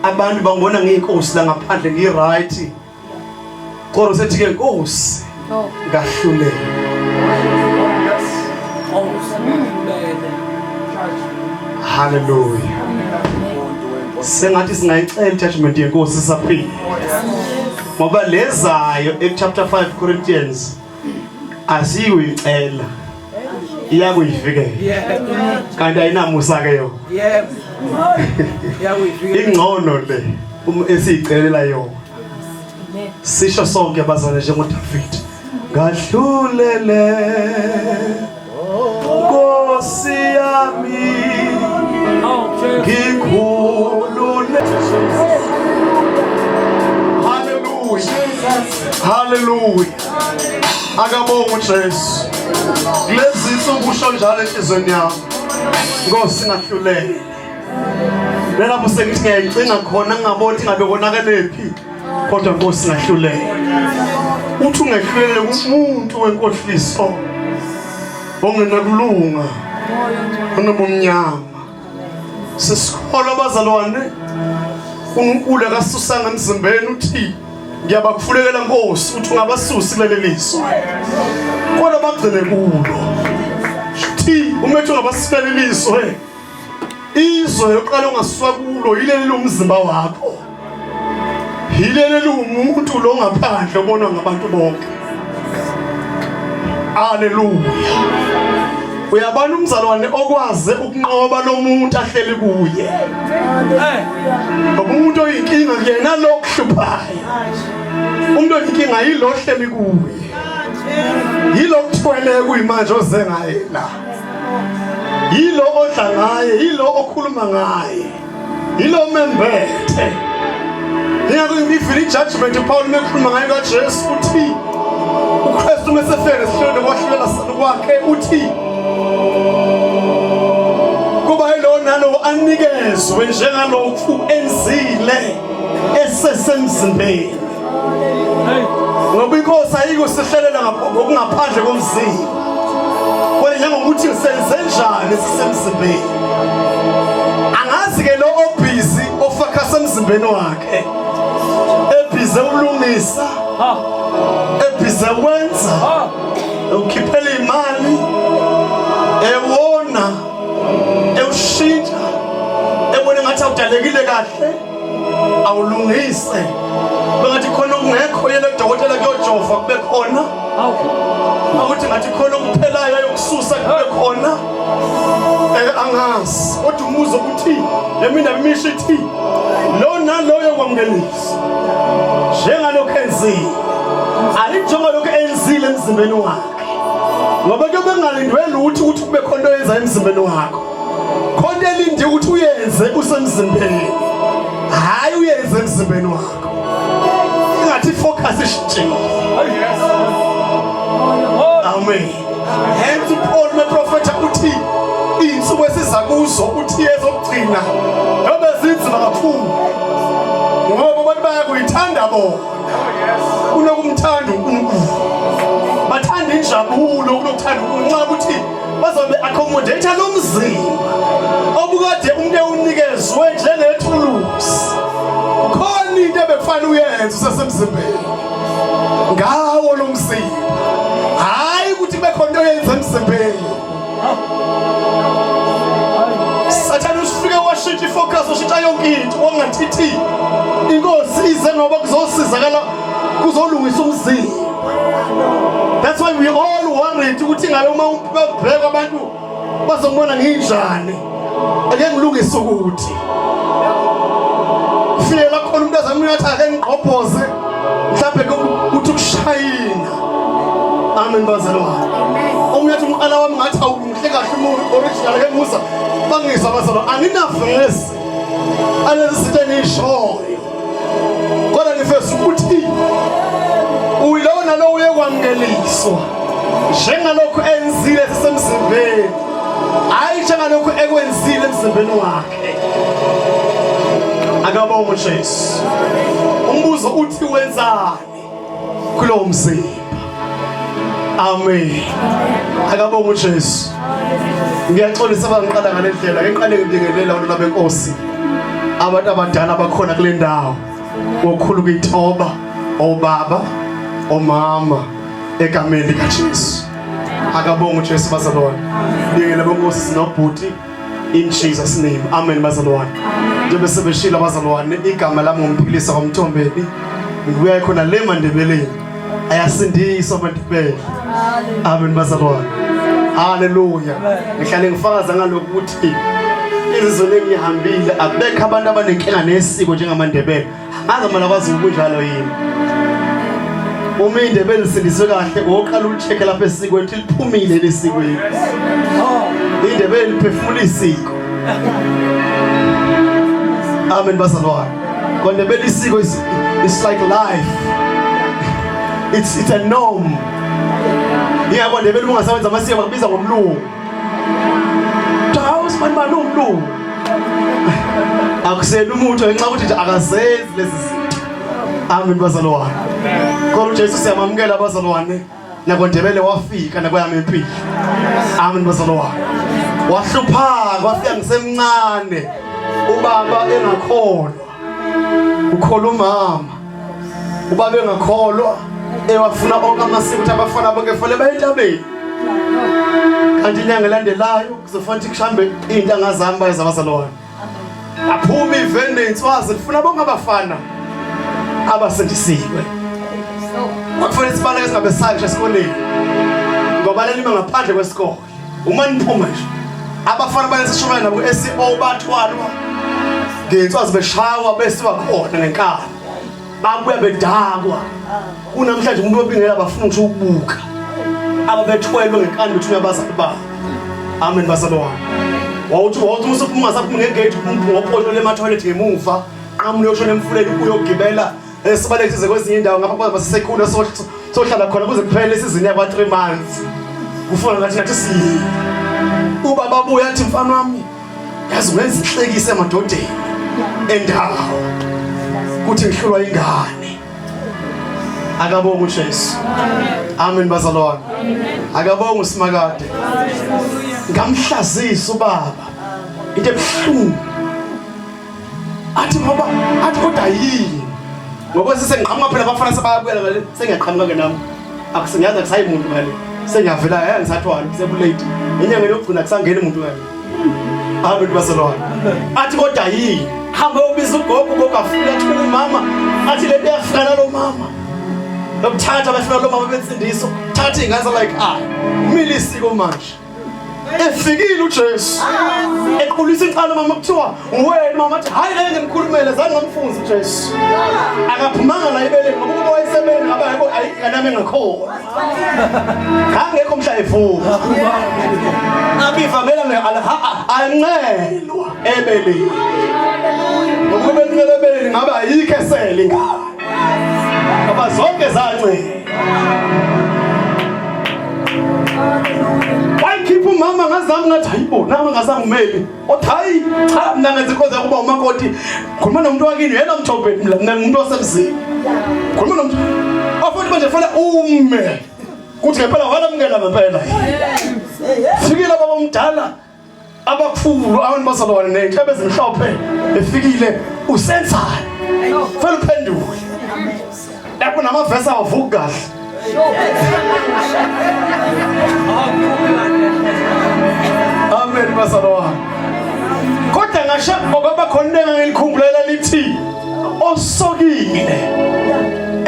Abantu bangibona ngiyinkosi la ngaphandle ngi right. Kodwa sethi ke Nkosi ngahlulele. Hallelujah. Sengathi singayicela judgment yeNkosi sisaphila. Ngoba lezayo e chapter 5 Corinthians asiyikuyicela. Iyakuyivikela. Kanti ayinamusa ke yona. Yebo. Iyakuyivikela. Ingcono le uma esiyicelela yona. Sisho sonke bazane njengoDavid. Ngahlulele Nkosi yami ngikhulule. Hallelujah. Hallelujah. Akabonga uJesu. Kulezi insuku usho njalo enhlizweni yami. Nkosi ngahlulele. Lelapho sengithi ngiyayicinga khona ngingaboni ngabe konakelephi. Kodwa Nkosi ngahlulele. Uthi ungehlulele kumuntu wenkohliso ongenakulunga onobumnyama. Sisikholwa abazalwane uNkulunkulu akasusanga emzimbeni uthi ngiyabakhulekela Nkosi uthi ungabasusi kuleli lizwe kodwa bagcine kulo. Thi umethu ungabasusi lizwe izwe yokuqala ongasuswa kulo yileli lomzimba wakho yileli liwumuntu lo ngaphandle obonwa ngabantu bonke. Haleluya. Uyabona umzalwane okwaze ukunqoba lo muntu ahleli kuye. Ngoba umuntu oyinkinga kuyena lo kuhluphayo. Umuntu oyinkinga yilo ohleli kuye. Yilo kuthwele kuyimanje oze ngaye la. Yilo odla ngaye, yilo okhuluma ngaye. Yilo membethe. Ingakho ngivile ijudgment uPaul mekhuluma ngayo kaJesu uthi uKristu mesefele esihlweni kwahlulela kwakhe uthi kuba yilowo nalowo anikezwe njengalokhu enzile esesemzimbeni. Ngoba inkosi ayikusihlalela ngokungaphandle komzimba. Kodwa njengokuthi senze njani sisemzimbeni. Angazi ke lo obhizi ofakasa emzimbeni wakhe. Ebhize ulungisa. Ebhize wenza. Ukhiphela imali. Ewona. Ewushintsha. Ebona ngathi awudalekile kahle. Awulungise. Bengathi khona okungekho yena kudokotela kuyojova kube khona. Ukuthi ngathi khona okuphelayo ayokususa kube khona. Angazi kodwa umuzo uthi lemina imisho ithi lo naloyo kwamukelisa njengalokho enzile alinjengalokho enzile emzimbeni wakhe ngoba kuyobe kungalindwe lutho ukuthi kube khona into oyenza emzimbeni wakho khona elinde ukuthi uyenze usemzimbeni hhayi uyenze emzimbeni wakho ingathi ifocus ishintshile. Amen. Hence uPaul meprofetha uthi iy'nsuku esiza kuzo uthi ezokugcina yobe zinzima kakhulu ngoba abantu bayakuyithanda bona kunokumthanda uNkulunkulu bathanda injabulo kunokuthanda uNkulunkulu ukuthi bazobe accommodate lo mzimba obukade umuntu ewunikezwe njengethuluzi khona into ebekufanele uyenze usesemzimbeni ngawo lo mzimba hayi ukuthi kube khona into oyenza emzimbeni. Sathane usifike washintsha ifocus washintsha yonke into wangathithi inkosi ize ngoba kuzosizakala kuzolungisa umzimba. That's why we all worried ukuthi ngabe uma ubheka abantu bazongibona nginjani ake ngilungise ukuthi fike la khona umuntu azamile athi ake ngigqobhoze mhlawumbe kuthi ukushayina. Amen bazalwane. Omunye athi umqala wami ngathi awumuhle kahle umuntu original ke musa bangizwa bazalwane anginavesi alezi zinto engiyishoyo kodwa ngifesa ukuthi uyilowo nalowo uyekwamukeliswa njengalokhu enzile sisemzimbeni hayi njengalokhu ekwenzile emzimbeni wakhe. Akabonge uJesu. Umbuzo uthi wenzani kulowo mzimba? Amen. Akabonge uJesu. Ngiyaxolisa bangiqala ngale ndlela, ngiqale ngibingelela abantu benkosi. Abantu abadala bakhona kule ndawo wokhulu kuyithoba obaba omama egameni likaJesu. Akabonga uJesu bazalwane. Bingela bonkosi sinobhuti in Jesus name. Amen bazalwane. Njengoba sebeshilo abazalwane igama lami ngumphilisa kwamthombeni. Ngibuya khona le mandebeleni. Ayasindiswa amandebele. Amen bazalwane. Haleluya. Ngihlale ngifakaza ngalokhu ukuthi izizwe engihambile abekho abantu abanenkinga nesiko njengamandebele. Ngaze mina kwaZulu kunjalo yini? Uma indebe lisindiswe kahle woqala ulicheck lapha esikweni ukuthi liphumile lesikweni. Indebe liphefumula isiko. Amen bazalwane. KwaNdebele isiko is it's like life. It's a norm. Ingakho Ndebele uma ungasawenza amasiko bakubiza ngomlungu. Cha usibani bani umlungu. Akusena umuntu ngenxa ukuthi nje akazenzi lezi zinto. Amen bazalwane. Kodwa uJesu siyamamukela abazalwane. NakoNdebele wafika nakweyami impilo. Amen bazalwane. Wahluphaka wafika ngisemncane. Ubaba engakholwa. Ukholwa umama. Ubaba engakholwa ewafuna onke amasiko ukuthi abafana bonke fanele baye entabeni. Kanti inyanga elandelayo kuzofanele ukuthi kushambe iy'ntanga zami bayeza abazalwane. Aphuma iveni ney'nswazi lifuna bonke abafana abasindisiwe. Kwakufanele sibaleke singabe sayo ngisho esikoleni ngoba lalima ngaphandle kwesikole. Uma niphuma nje abafana banesishumela nabo SCO bathwalwa ngenswazi beshawa besiwa khona ngenkani babuya bedakwa kunamhlanje umuntu obingela bafuna ngisho ukubuka ababethwelwe ngenkani bethunywa abazali babo amen bazalwane wawuthi usuphuma ungasaphumi ngegate ngophosho ema-toilet ngemuva qamule uyoshona emfuleni uyogibela sibalekisize kwezinye indawo ngapha kwaze basesekhulu sohlala khona kuze kuphele isizini yakwa 3 months kufuna ngathi nathi si ubaba abuya athi mfana wami yazi ungenza inhlekise emadodeni endawo kuthi ngihlulwa ingane akabonga uJesu amen bazalwane akabonga usimakade ngamhlazisa ubaba into ebuhlungu athi ngoba athi kodwa yini ngoba sesengiqhamuka phela abafana sebayabuyela ngale sengiyaqhamuka ke nami akusengiyazi akusayi muntu ngale sengiyavela hayi ngisathwala sekulate enyangeni yokugcina kusangeni umuntu ngale abantu bazalwane athi kodwa yini hamba ubiza ugogo ugogo afika athi umama athi lento yafika nalo mama lokuthatha bafika lo mama bensindiso thatha ingane like ah umile isiko manje efikile uJesu equlisa inqalo mama kuthiwa wena mama athi hayi ngeke ngimkhulumele zange ngamfunza uJesu akaphumanga la ebeleni ngoba ukuba wayesebeni ngaba yebo ayikanami engakhona ngangekho mhla evuka abivamela ancelwa ebeleni ngoba bencela ebeleni ngabe ayikho esele ingane ngoba zonke zancela wayikhipha umama ngazami ngathi hayibo nami ngazange umeli othi hayi cha mina ngenza inkonzo yakuba umakoti khuluma nomuntu wakini yena mthobeni mina ngumuntu wasemzini khuluma nomuntu ofuthi manje fanele ume kuthi ngempela walamukela ngempela fikile baba omdala abakhulu abantu bazalwane ney'nhlebe ezimhlophe efikile usenzani fanele uphendule lapho namavesi awavuki kahle amen bazalwane kodwa ngasho ngoba khona into engangilikhumbula lithi osokile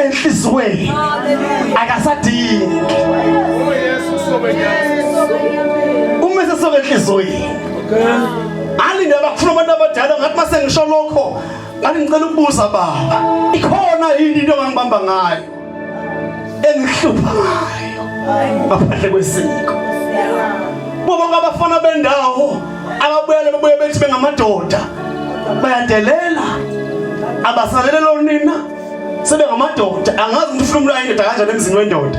enhliziyweni akasadingi uma esesoka enhliziyweni alinde abafuna abantu abadala ngathi mase ngisho lokho ngathi ngicela ukubuza baba ikhona yini into ongangibamba ngayo engihlupha ngayo ngaphandle kwesiko bonke abafana bendawo ababuyele babuye bethi bengamadoda bayadelela abasalele lonina sebengamadoda angazi umuntu ufuna umuntu ayindoda kanjani emzini wendoda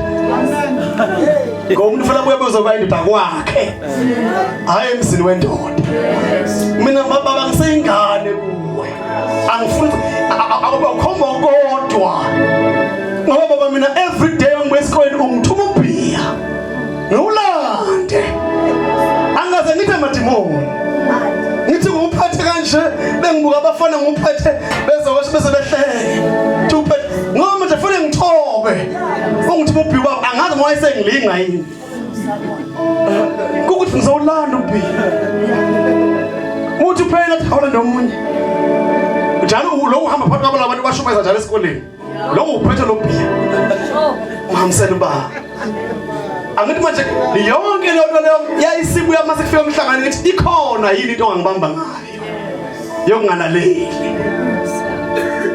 ngoba umuntu ufuna abuye bezoba indoda kwakhe hayi emzini wendoda mina baba ngiseyingane kuwe angifuni akubakhomba kodwa ngoba baba mina every day ngibuya esikoleni ungithuma ubhiya ngiwulande angaze ngithi amadimoni ngithi nguphathe kanje Ngibuka abafana nguphethe bezowasha bese behleke. Thuphethe ngoba manje fanele ngithobe. Ungithi ubhi baba angazi uma wayesengilinga yini. Kukuthi ngizowulanda ubhi. Uthi phela thawula nomunye. Njalo lo uhamba phakathi kwabo labantu bashumayeza njalo esikoleni. Lo uphethe lo bhiya. Uhambisela ubaba. Angithi manje yonke leyo nto leyo yayisibuya uma sekufika umhlangano ngithi ikhona yini into ongangibamba ngayo yokungalaleli.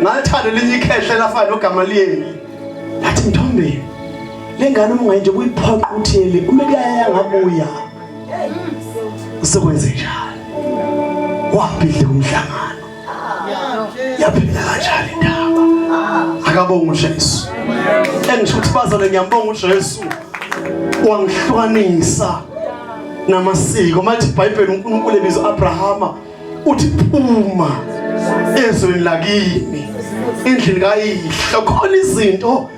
Ngalithanda elinye ikhehle lafana noGamaliyeli. Lathi Mthombeni le ngane uma ungayenje kuyiphoqa uthele uma kuyaya ngabuya. Usekwenze njani? Wabhidlika umhlangano. Yaphila kanjani indaba? Akabonga uJesu. Engisho ukuthi bazalwane ngiyambonga uJesu. Wangihlukanisa namasiko. Manje iBhayibheli uNkulunkulu ebiza uAbrahama uthi phuma ezweni lakini endlini kayihlo khona izinto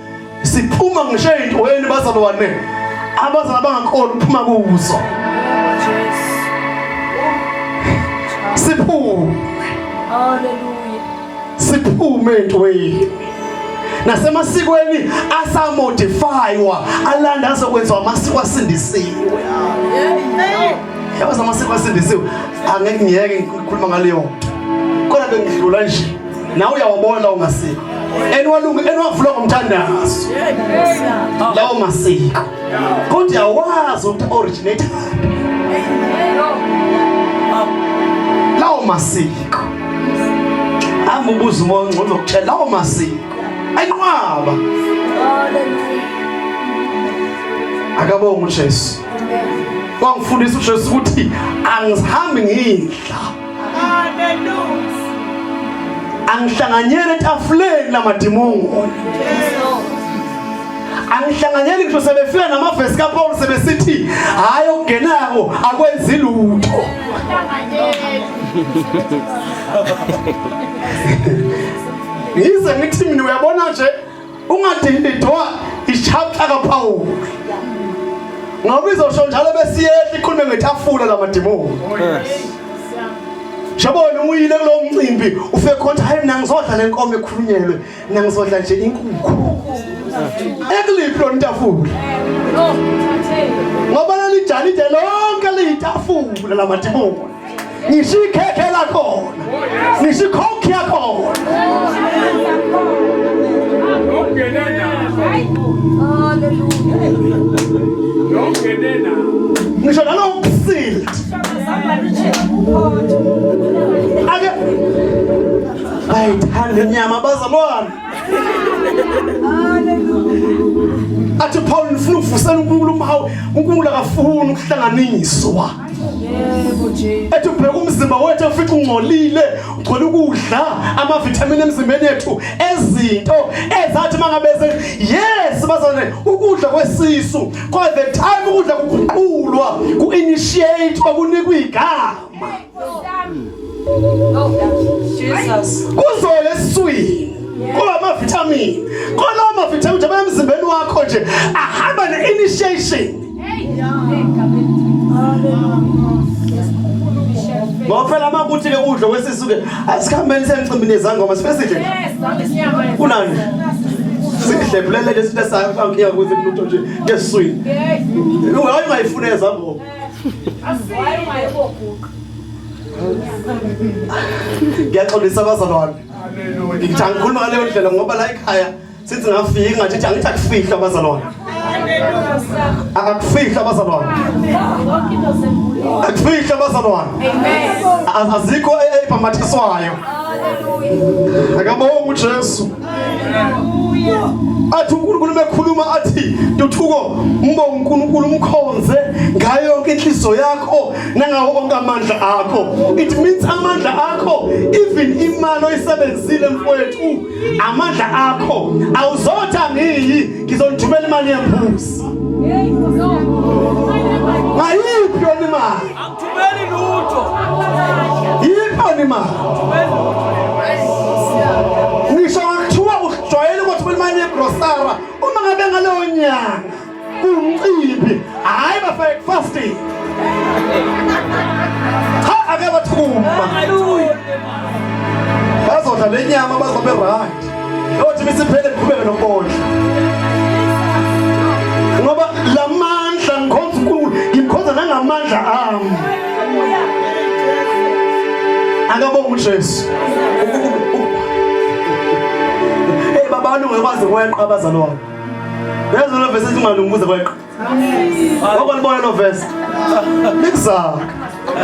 siphuma ngisho ey'ntweni bazalwane abazalwane abangakhona ukuphuma kuzo siphume siphume entweni nasemasikweni asamodifywa alanda azokwenziwa amasiko asindisiwe yabaza amasiko asindisiwe angeke ngiyeke ngikhuluma ngaleyo nto kodwa bengidlula nje nawe uyawabona lawo masiko eniwalungu eniwavula ngomthandazo lawo masiko kodwa uyawazi ukuthi originate lawo masiko hamba ubuza umoya ongcwele uzokutshela lawo masiko ayinqwaba akabonga uJesu wangifundisa uJesu ukuthi angihambi ngidla Angihlanganyeli etafuleni lamadimoni. Angihlanganyeli ngisho sebefika namavesi kaPaul sebesithi hayi okungenako akwenzi lutho. Ngize ngithi mina uyabona nje ungadindidwa ichapter kaPaul. Ngoba izosho njalo besiyehla ikhulume ngetafula lamadimoni. Shabona uyile kulowo mcimbi ufike khona hayi mina ngizodla le nkomo ekhulunyelwe mina ngizodla nje inkukhu. Ekuliphi lona itafula? Ngoba leli jalide lonke liyitafula lamadimoni. Ngisho ikhekhe lakhona. Ngisho ikhokhi yakhona. Ngisho nalowo msilt. Ake bayithanda inyama bazalwane. Athi Paul ngifuna ukuvusela uNkulunkulu umhawu, uNkulunkulu akafuni ukuhlanganiswa. Yebo Jesu. Ethi ubheka umzimba wethu ufica ungcolile, ugcwele ukudla, amavithamini emzimbeni yethu, ezinto ezathi mangabe yes bazalwane ukudla kwesisu Kwa the time ukudla kuguqulwa, ku-initiate kunikwa igama. Jesus. Kuzoya esiswini. Kuba ama-vitamin. Kona ama-vitamin nje emzimbeni wakho nje ahamba ne-initiation. Ngoba phela uma kuthi ke udlo kwesisu ke asikhambeni semcimbini yezangoma sibe sidle. Kunani? Sikuhlephulele nje sinto esayinkinga kuthi lutho nje ngesiswini. Hayi ungayifuna ezangoma. Ngiyaxolisa abazalwane. Ngithi angikhuluma ngaleyo ndlela ngoba la ekhaya sithi ngafika ngathi angithi akufihlwa abazalwane. Akakufihlwa abazalwane. Akufihlwa abazalwane. Amen. Azikho ebhambathiswayo. Akabonga uJesu. Athi uNkulunkulu mekhuluma athi Ntuthuko mbonga uNkulunkulu umkhonze ngayo yonke inhliziyo yakho nangawo onke amandla akho. It means amandla akho even imali oyisebenzile mfowethu amandla akho awuzothi angiyi ngizonithumela imali yembuzi. Ngayiphi yona imali? Angithumeli lutho. Yiphi yona imali? Ngisho ngakuthiwa ujwayele ukuthi imali yegrosara uma ngabe ngaleyo nyanga kumcimbi hayi bafake fasting. Cha ake bathuma. Ngibondla lenyama baze babe right. Yothi misiphele ngiqhubeke nokubondla. Ngoba lamandla ngikhonza uNkulunkulu, ngimkhonza nangamandla ami. Akabonga uJesu. Hey baba alunge kwaze kweqa abazalwane. Yazi lo verse ezingalungi kuze kweqa. Ngoba libona lo verse. Likuzaka.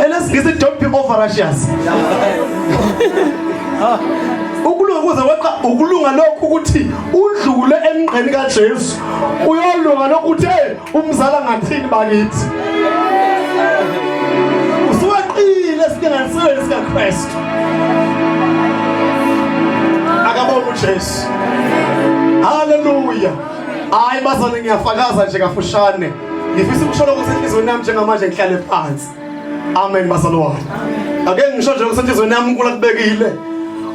Elesingisi don't be over righteous. Ukulunga kuze kweqa ukulunga lokhu ukuthi udlule emgqeni kaJesu. Uyolunga lokhu hey umzala ngathini bakithi. Usuweqile esilinganisweni sikaKristu. Akabonga uJesu. Hallelujah. Hayi bazane ngiyafakaza nje kafushane. Ngifisa ukusho lokho enhliziyweni yami njengamanje ngihlale phansi. Amen bazalwane. Ake ngisho nje okusenhliziyweni yami uNkulunkulu akubekile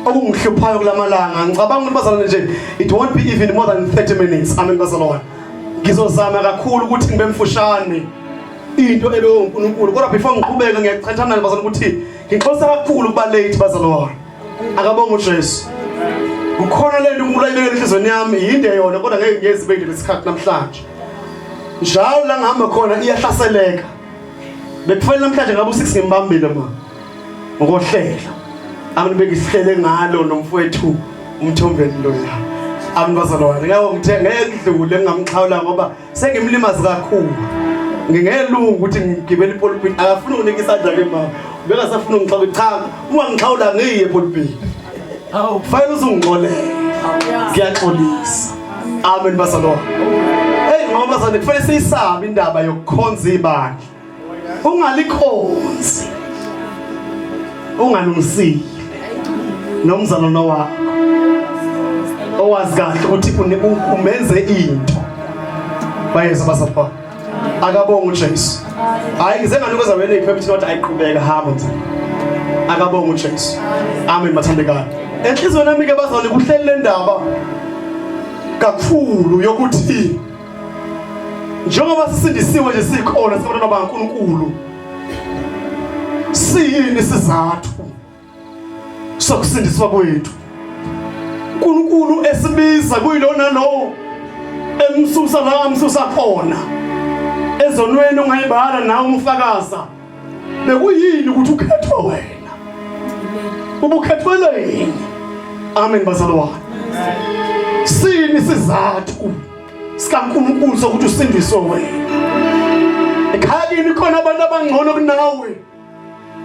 okungihluphayo kulamalanga. Ngicabanga ukuthi bazalwane nje it won't be even more than 30 minutes. Amen bazalwane. Ngizozama kakhulu ukuthi ngibe mfushane into ebekwe uNkulunkulu. Kodwa before ngiqhubeke ngiyachethana bazalwane ukuthi ngixolisa kakhulu kuba late bazalwane. Akabonga uJesu. Kukhona lento uNkulunkulu ayibekele enhliziyweni yami yinde yona kodwa ngeke ngiyezi beyinde lesikhathi namhlanje. Njalo la ngihamba khona iyahlaseleka. Bekufanele namhlanje ngabe u6 ngimbambile ma. Ngokohlela. Abantu bengisihlele ngalo nomfowethu umthombeni loya. Abantu bazalwane ngeke ngithe ngeke ngidlule ngingamxhawula ngoba sengimlimazi kakhulu ngingelungu ukuthi ngigibele ipulpit akafuni unginika isandla ke mama ubekasafuna ungixhawula cha uma ngixhawula ngiye epulpit Hawu. fanele uzungixolele ngiyaxolisa amen bazalwane hey ngoba bazalwane kufanele siyisabe indaba yokukhonza ibandla ungalikhonzi ungalungisile nomzalwane wakho owazi kahle ukuthi umenze into bayeza basapha akabonga uJesu hayi ngize nganikeza wena iphepha ukuthi ayiqhubeka hamba nje akabonga uJesu amen bathandekayo enhlizweni yami ke bazalwane kuhleli le ndaba kakhulu yokuthi njengoba sisindisiwe nje sikhona sibantwana baNkulunkulu siyini isizathu sokusindiswa kwethu uNkulunkulu esibiza kuyilona lowo emsusa la amsusa khona ezonweni ungayibala nawe umfakaza bekuyini ukuthi ukhethwe wena ubukhethwele yini amen bazalwane sini isizathu sikaNkulunkulu sokuthi usindiswe wena ekhaya kini khona abantu abangcono kunawe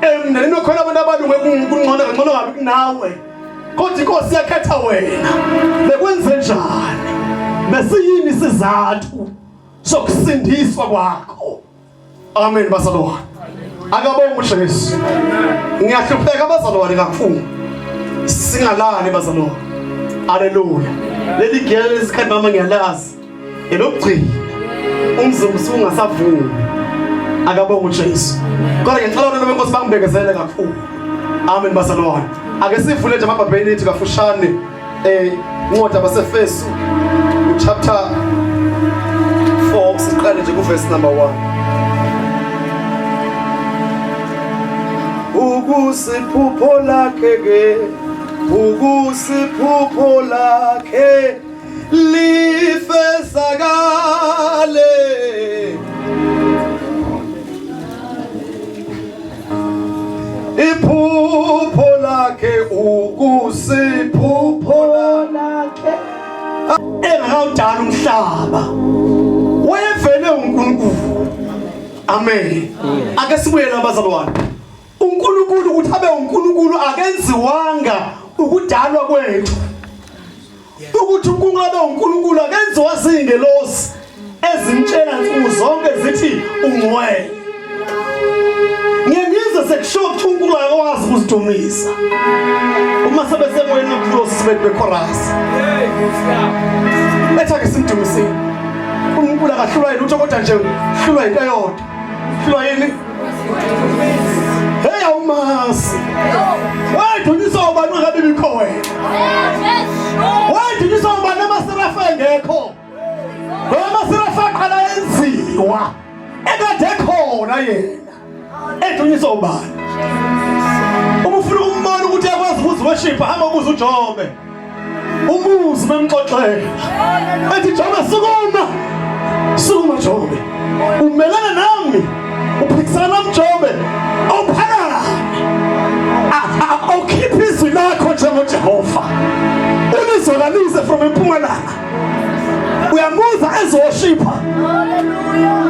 emndenini khona abantu abalunge kungcono kangcono kabi kunawe kodwa inkosi yakhetha wena bekwenze njani besiyini isizathu sokusindiswa kwakho Amen bazalwane. Akabonge uJesu. Ngiyahlupheka bazalwane kakhulu. Singalali bazalwane. Haleluya. Leli gele lesikhathi mama ngiyalazi. Elokugcina. Umzimba usungasavumi. Akabonge uJesu. Kodwa ngicela abantu benkosi bangibekezele kakhulu. Amen bazalwane. Ake sivule nje amabhabheni ethu kafushane. Eh incwadi abaseFesu chapter 4 siqale nje kuverse number 1. Ukusiphupho lakhe ke ukusiphupho lakhe lifezakale iphupho lakhe ukusiphupho lakhe engakawudala umhlaba wayevele uNkulunkulu amen ake sibuyele abazalwane uNkulunkulu ukuthi abe uNkulunkulu akenziwanga ukudalwa kwethu ukuthi uNkulunkulu abe uNkulunkulu akenziwa zingelosi ezimtshela nsuku zonke zithi ungcwele ngiyengizwe sekushiwo ukuthi uNkulunkulu akakwazi ukuzidumisa uma sebesemoyeni kakhulu osisi bethu bekhorasi ethi ake simdumiseni uNkulunkulu akahlulwa yini lutho kodwa nje hlulwa into eyodwa hlulwa yini Hey awumazi. Wadunyiswa ubani ungabe bikho wena? Wadunyiswa ubani amaserafa engekho? Ngoba amaserafa aqala enziwa ekade ekhona yena. Edunyiswa ubani? Uma ufuna ukumbona ukuthi uyakwazi ukuziwasha worship hamba ubuze uJobe. Umuzi bemxoxela. Ethi Jobe sukuma. Sukuma Jobe. Umelana nami. Uphikisana nami Jobe. Awuphakame. Awukhiphe izwi lakho njengoJehova. Ulizwakalise from empumalanga. Uyamuza ezoshipha. Hallelujah.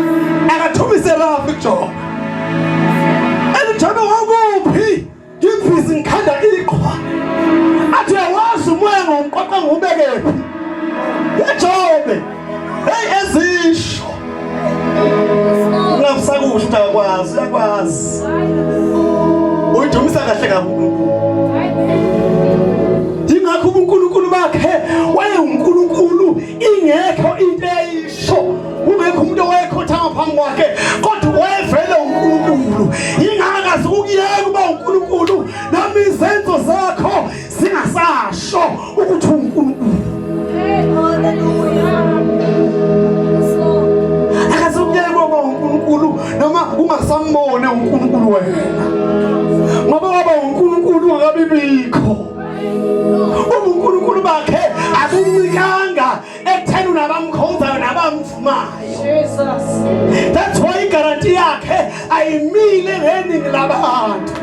Akathumise rafi kuJobe. Ethi Jobe wakuphi? Ngimbizi ngikhanda iqhwa. Athi uyawazi umoya ngomqoqo ngiwubekephi. Yejobe. Hey ezisho. Ungasakusho ukuthi akakwazi, uyakwazi. Uyidumisa kahle kabi uNkulunkulu. Yingakho ubuNkulunkulu bakhe wayewuNkulunkulu ingekho into eyayisho kungekho umuntu owayekhothama phambi kwakhe kodwa wayevele uNkulunkulu yingakazi ukuyeka uba uNkulunkulu noma izenzo zakho zingasasho ukuthi uNkulunkulu. Akazukuyeka uba uNkulunkulu noma ungasambone uNkulunkulu wena ngoba waba uNkulunkulu ungakabibikho. UbuNkulunkulu bakhe abuncikanga ekutheni unabamkhonzayo nabamvumayo. Jesus. That's why igaranti yakhe ayimile ngeningi labantu.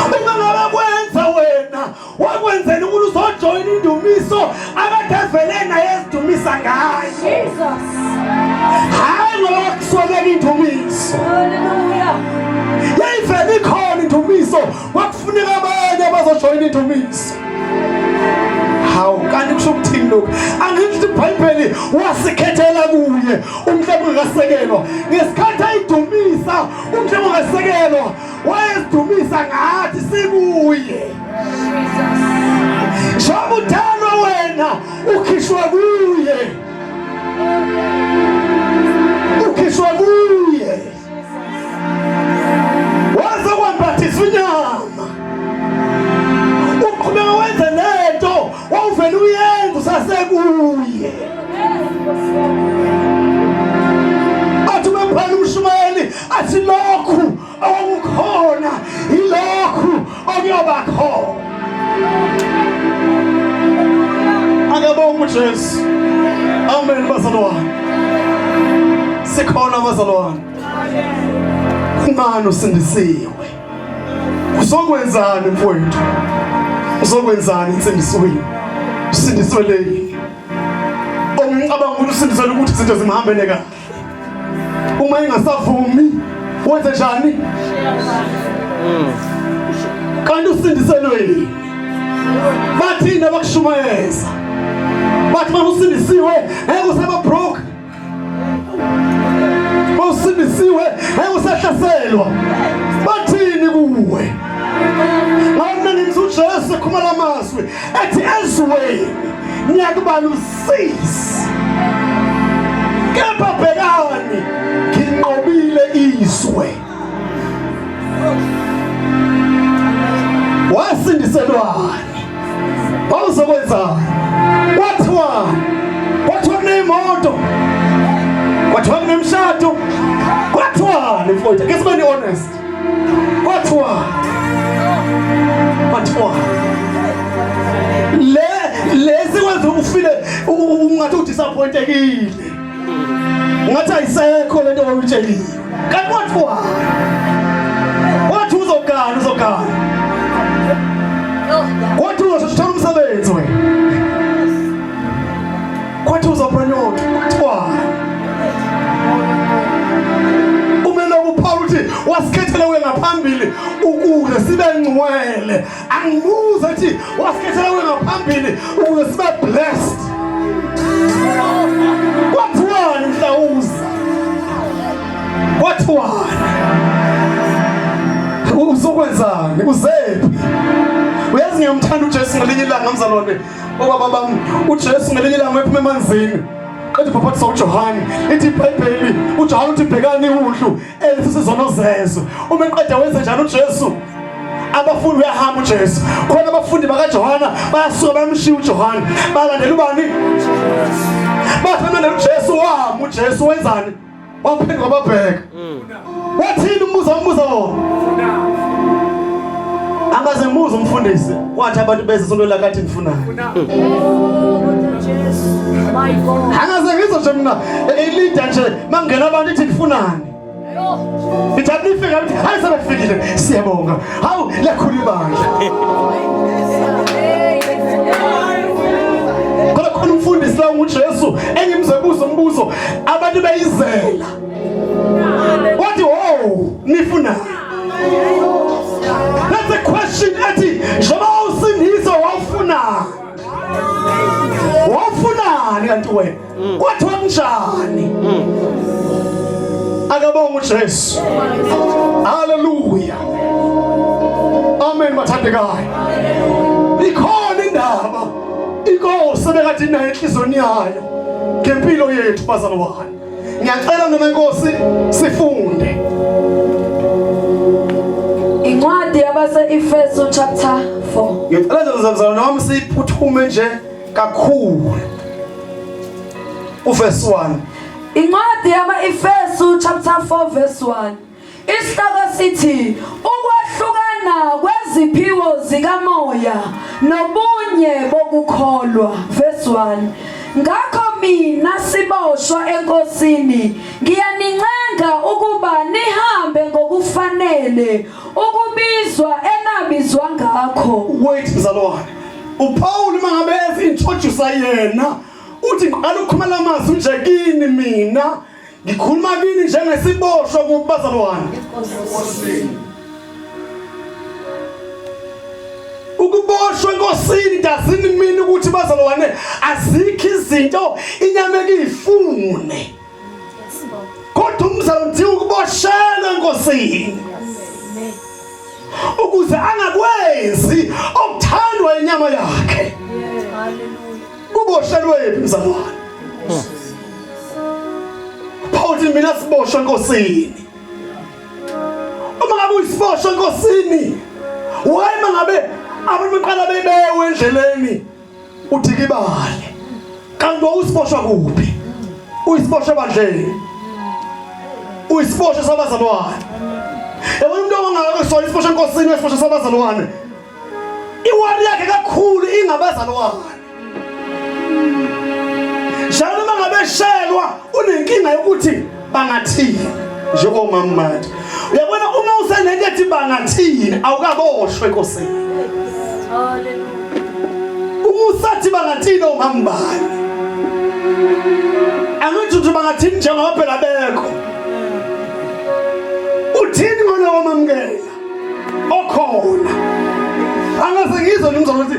Uma ngabe kwenza wena wakwenzela ukuthi uzojoyina indumiso akade evele naye ezidumisa ngayo. Jesus. Hayi ngoba kwakusweleka indumiso. Hallelujah. Yayivele ikhona indumiso kwakufuneka abanye abazojoyina indumiso. Hawu kanti kusho ukuthini lokhu? Angithi iBhayibheli wasikhethela kuye umhlaba ungakasekelwa. Ngesikhathi ayidumisa umhlaba ungakasekelwa wayezidumisa ngathi sikuye. Njengoba uthandwa wena ukhishwa kuye. Ukhishwa kuye. Waze kwambathiswa inyama. Uqhubeka wenze lento wawuvele uyenza usasekuye. Athi umphela umshumayeli athi lokhu okukhona yilokhu okuyoba khona. Akabonge uJesu. Amen bazalwane. Sikhona bazalwane. Kungani usindisiwe? Uzokwenzani mfowethu? Uzokwenzani insindisweni? Usindiswe leni? Ongicabanga ukuthi usindiswe ukuthi izinto zimhambele kahle. Uma ingasavumi wenze njani? Kanti usindiselweni? Bathini abakushumayeza? Bathi uma usindisiwe ngeke usaba broke. Usindisiwe ngeke usahlaselwa. Bathini kuwe? Ngawumna ngimza uJesu ekhuluma lamazwi ethi ezweni niyakuba lusizi. Kepha bhekani nginqobile izwe. Wasindiselwani? Wawuzokwenzani? Kwathiwa kwathiwa kuneyimoto, kwathiwa kunemishado, kwathiwani mfowethu? Ake sibe honest. Kwathiwa kwathiwa le lesi kwenza ufile ungathi udisappointekile, ungathi ayisekho lento oyitsheliwe, kanti kwathiwa wathi uzogana uzogana, kwathi uzothola umsebenzi wena, kwathi uzopromote, kwathiwa umeloko uPaul uthi wasikhethela kuye ngaphambili ukuze sibe ngcwele. Angibuze ethi wasikhethela kuye ngaphambili ukuze sibe blessed. Kwathiwani mhlawuza? Kwathiwani? Uzokwenzani? Uzephi? Uyazi ngiyamthanda uJesu ngelinye ilanga mzalwane. Obaba bami uJesu ngelinye ilanga ephuma emanzini. Qeda ubhaphathisa uJohane. Ithi iBhayibheli uJohane uthi bhekani iwundlu elisusa izono zezwe. Uma eqeda wenze njani uJesu? Abafundi uyahamba uJesu. Khona abafundi bakaJohana bayasuka bayamshiya uJohane. Balandela ubani? Bathi balandela uJesu wami uJesu wenzani? Waphenduka wababheka. Wathini umbuzo umbuzo wona? Angaze ngibuze umfundisi wathi abantu beze sonto lakathi nifunani. Angaze ngizwe nje mina ilida nje mangena abantu ithi nifunani. Ithi nifika ukuthi hayi sebefikile siyabonga. Hawu liyakhula ibandla. Kodwa khona umfundisi la unguJesu engimzwe buza umbuzo abantu beyizela. Wathi oh nifunani? That's a question ethi njengoba usindiswa wawufunani? Wawufunani kanti wena? Kwathiwa kunjani? Akabonga uJesu. Hallelujah. Amen bathandekayo. Ikhona indaba inkosi ebekade inayo enhlizweni yayo ngempilo yethu bazalwane. Ngiyacela noma inkosi sifunde. Incwadi yabase-Efesu chapter 4. Ngicela nje mzalwane wami siphuthume nje kakhulu. Uverse 1. Incwadi yama-Efesu chapter 4 verse 1. Isihloko sithi ukwahlukana kweziphiwo zikamoya nobunye bokukholwa verse 1. Ngakho mina siboshwa eNkosini ngiyanincenga ukuba nihambe ngokufanele ukubizwa enabizwa ngakho. Wait mzalwane. uPaul mangabe ezi-introduce yena uthi ngiqala ukukhuluma lamazwi nje kini mina Ngikhuluma kini njengesiboshwa kubazalwane. Ukuboshwa enkosini doesn't mean ukuthi bazalwane azikho izinto inyama ekuyifune. Kodwa umzalwane udinga ukuboshelwa enkosini. Ukuze angakwenzi okuthandwa inyama yakhe. Uboshelwe phi mzalwane? Paul uthi mina siboshwe enkosini. Uma ngabe uyisiboshwe enkosini, why mangabe abantu beqala bebewe endleleni udikibale? Kanti wawusiboshwa kuphi? Uyisiboshwe ebandleni. Uyisiboshwe sabazalwane. Yabona umuntu ongaka sona isiboshwe enkosini, isiboshwe sabazalwane. Iwari yakhe kakhulu ingabazalwane. Njalo uma ngabe shelwa unenkinga yokuthi bangathini njengomama manje. Uyabona uma usenento ethi bangathini awukaboshwe enkosini. Uma usathi bangathini omama bani. Angithi uthi bangathini njengoba phela bekho. Uthini ngolowo mamukela? Okhona. Angase ngizwe ngimzwa ukuthi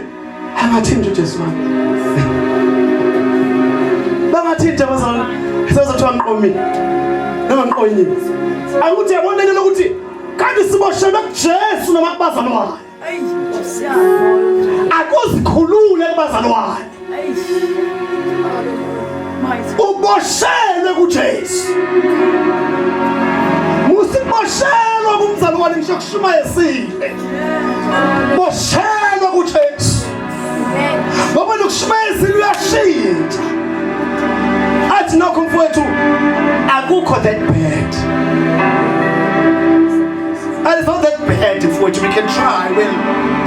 angathinta uJesu wami bangathinta abazalwane sezothiwa ngiqomile noma ngiqonyiwe akuthi yabona lento lokuthi kanti siboshelwe kuJesu noma kubazalwane akuzikhulule kubazalwane uboshelwe kuJesu musiboshelwa kumzalwane ngisho kushumayesile boshelwa kuJesu ngoba nokushumayesile uyashintsha athi nokho mfowethu akukho that bad And it's not that bad mfowethu we can try well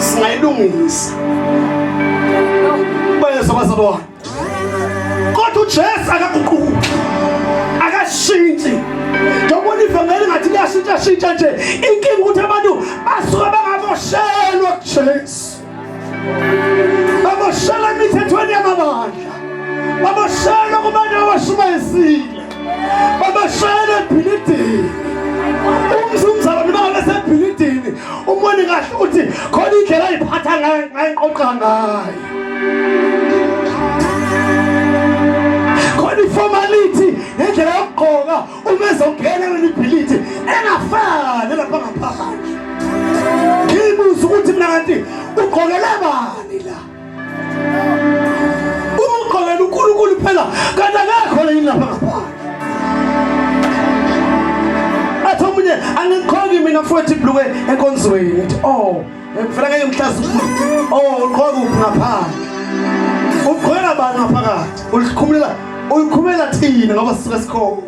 singayilungisa Bayezwa bazalwane. Kodwa uJesu akaguquki. Akashintshi. Njengoba ivangeli ngathi liyashintsha shintsha nje. Inkinga ukuthi abantu basuke bangaboshelwa kuJesu. Baboshelwa emithethweni yamabandla. Baboshelwa kubantu abashumayezile. Baboshelwa ebhilidini. Umzi umzalwane bangabe sebhilidini umbone kahle ukuthi khona indlela ayiphatha ngayo ngayiqoqa ngayo. Khona iformality nendlela yokugqoka uma ezongena kuleli bhilidi engafani lapha ngaphandle. Ngibuza ukuthi mina kanti ugqokele bani la? Uma ugqokela uNkulunkulu phela kanti akekho yini lapha ngaphandle. Athi omunye angiqhoki mina mfowethu ibhluke enkonzweni ngithi oh ngifela ngeke ngihlaze oh uqhoka kuphi ngaphandle. Ugqokela bani ngaphakathi? Ulikhumulela uyikhumela thina ngoba sisuke sikhona.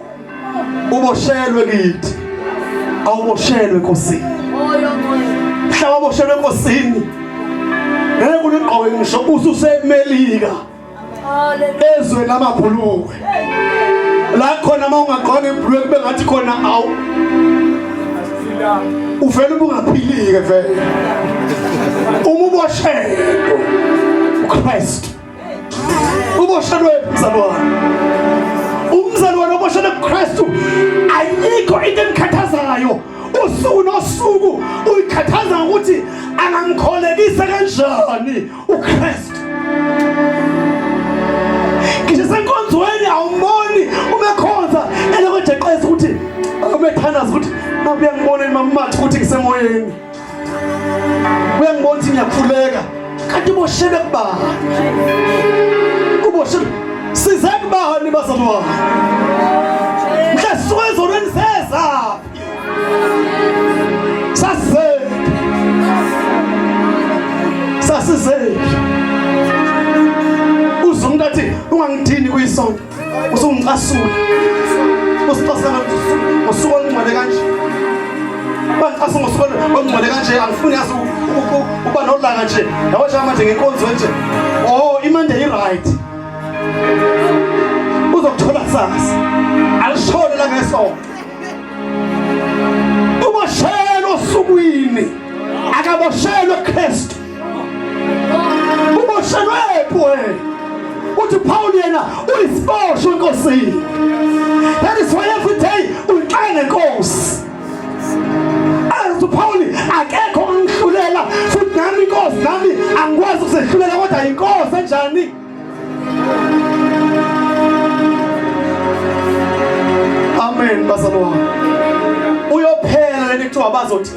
Uboshelwe kithi. Awuboshelwe enkosini. Mhla Mhla waboshelwe enkosini ngeke uligqoke ngisho ususemelika ezweni lamabhulukwe la khona uma ungagqoka ibhulukwe kube ngathi khona awu uvele ubungaphilike vele uma uboshelwe uKristu uboshelwe mzalwane umzalwane oboshelwe kuKristu ayikho into emkhathazayo usuku nosuku uyikhathaza ngokuthi angangikholekisa kanjani uKristu ngisho senkonzweni awumboni uma ekhonza elokujeqeza ukuthi uma ethandaza ukuthi uyangibona mama ukuthi ngisemoyeni uyangibona ukuthi ngiyakhuleka kanti uboshelwe kubani uboshelwe size kubani bazalwane mhla sisuke ezonweni sezaphi sasizephi sasizephi uze umuntu athi ungangidini kuyisonto usungicasula usicasula ngosuku olungcwele kanje bangicasula ngosuku olungcwele kanje angifuni yazi ukuba nolaka nje yabo nje manje ngenkonzo nje oh imande i-right uzokuthola kusasa alishone la ngesonto uboshelwe osukwini akaboshelwe Kristu uboshelwephi wena uthi Paul yena uyisiboshwa enkosini that is why every day uyixaka nenkosi athi Paul akekho ongihlulela futhi nami inkosi nami angikwazi ukuzehlulela kodwa inkosi enjani Amen bazalwane. Uyophela lento kuthiwa bazothi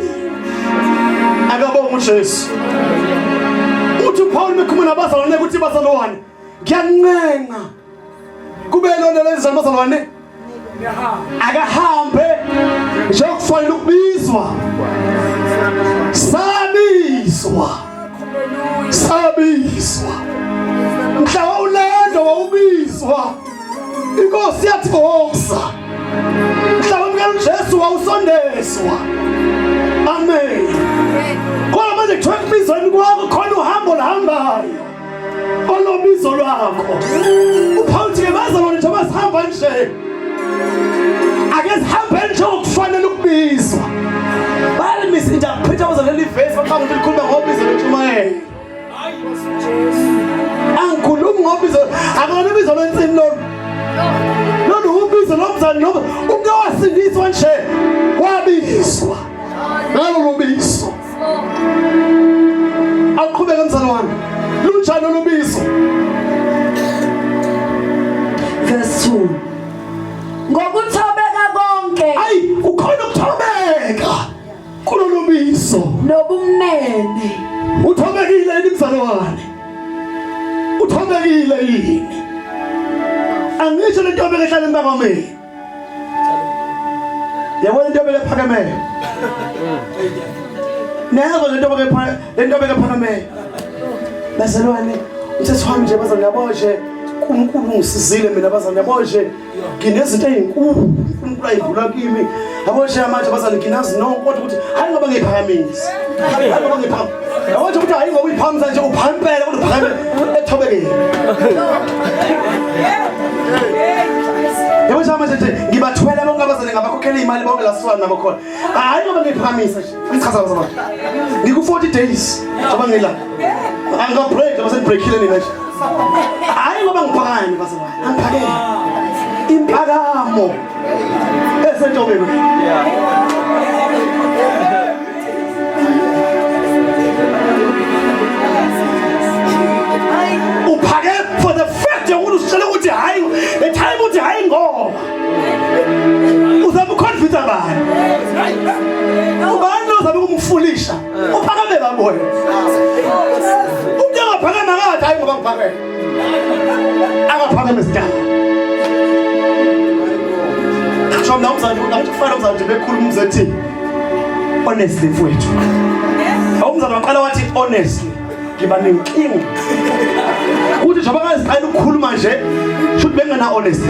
akabonga uJesu. Uthi uPaul mekhuluma nabazalwane ukuthi bazalwane ngiyancenga kube lona lezi bazalwane akahambe njengokufanele ukubizwa sabizwa sabizwa mhla wawulanda wawubizwa inkosi yathi woza mhla wamukela uJesu wawusondezwa amen kodwa manje kuthiwa ekubizweni kwakho khona uhambo luhambayo olobizo lwakho uPaul ke bazalwane njengoba sihamba nje ake sihambe njengokufanele ukubizwa bayalimisinterpreta bazaleli vesi bacabanga ukuthi likhuluma ngobizo lwentshumayelo angikhulumi ngobizo akulona ubizo lwensini lolu lolu ubizo lomzali noma umuntu owasindiswa nje wabizwa ngalolu bizo Aqhubeke mzalwane. Lunjani olubizo? Verse 2. Ngokuthobeka konke. Ayi, kukhona ukuthobeka kulolu bizo. Nobumnene. Uthobekile yini mzalwane? Uthobekile yini? Angisho lento ehlala embakameni. Yabona into ebele phakamele. Niyabo lento ebele lento ebele phakamele. Bazalwane, umthetho wami nje bazalwane yabo nje uNkulunkulu ungisizile mina bazalwane yabo nje nginezinto ezinkulu uNkulunkulu ayivula kimi. Yabo nje manje bazalwane nginazi no kodwa ukuthi hayi ngoba ngiphakamisa. Hayi ngoba ngiphakamisa. Yabo nje ukuthi hayi ngoba uyiphakamisa nje uphampela kodwa uphakame ethobekile. Yabo nje manje nje ngibathwele bonke abazali ngabakhokhela imali bonke la siswana nabo khona. Hayi ngoba ngiphakamisa nje. Ngichaza bazalwane. Ngiku 40 days ngoba ngila. Anga break ngoba sengibreakile nina nje. Hayi ngoba ngiphakame bazalwane. Angiphakeme. Imphakamo esentobeni. Yeah. Uphake for the fact yokuthi usitshela ukuthi hayi the time uthi hayi ngoba uzama uconvince bani ubani lo zabe ukumfulisha uphakame babo wena umuntu angaphakama kathi hayi ngoba ngiphakeme akaphakame sidala sho mina umzali ngifana umzali nje bekhuluma umzethi honestly mfowethu awumzali waqala wathi honestly ngiba nenkinga kuthi njengoba ngaziqala ukukhuluma nje shuthi bengena honest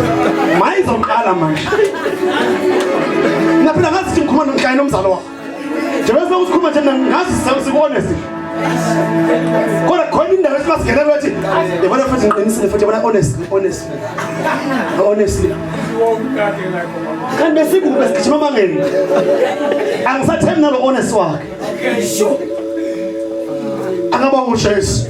mayizoqala manje naphela ngazi ukuthi ngikhuluma nomhlanye nomzalo wakho nje Njengoba usikhuluma nje ngazi siku-honest. Kodwa khona indawo ethi masingena bathi yabona futhi ngiqinisile futhi yabona honestly honestly honestly. Kanti besikuphi sigijima amangeni. Angisathembi nalo honest wakhe. Akabonga uJesu.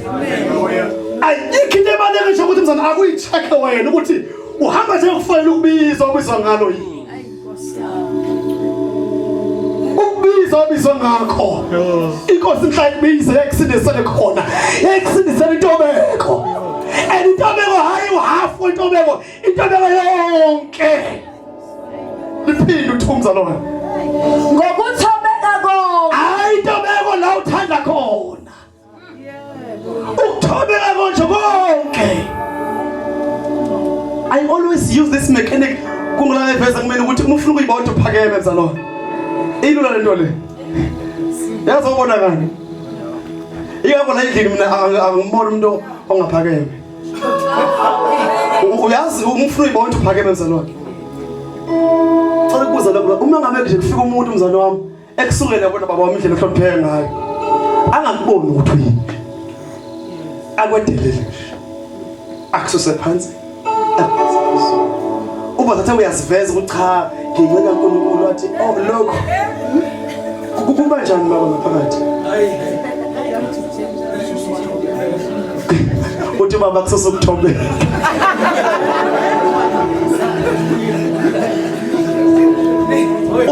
Ayikho into ebaluleke nje ukuthi mzana akuyi-check wena ukuthi uhamba nje kufanele ukubizwa ubizwa ngalo yini. Ukubiza obizwa ngakho. Inkosi mhla ikubize yakusindisele khona. Yakusindisele intobeko. And intobeko hayi uhafu intobeko, intobeko yonke. Liphinde uthumza lona. Ngokuthobeka konke. Hayi intobeko la uthanda khona. Ukuthobeka konje konke. I always use this mechanic kungula eveza kumele ukuthi uma ufuna ukuyibona uphakeme mzalwane. Ilula lento le. Yazi ubona kani? Ingakho la endlini mina angiboni umuntu ongaphakeme. Uyazi uma ufuna uyibona uphakeme mzalwane. Cela ukubuza lokho uma ngabe nje kufika umuntu mzalwane wami ekusukela yabona baba wami indlela ohlonipheke ngayo angakuboni ukuthi uyini akwedelele nje akususe phansi uba thathe uyaziveza ukuthi cha nginceka uNkulunkulu wathi oh lokho kuba njani baba ngaphakathi uthi baba kususe ukuthobeka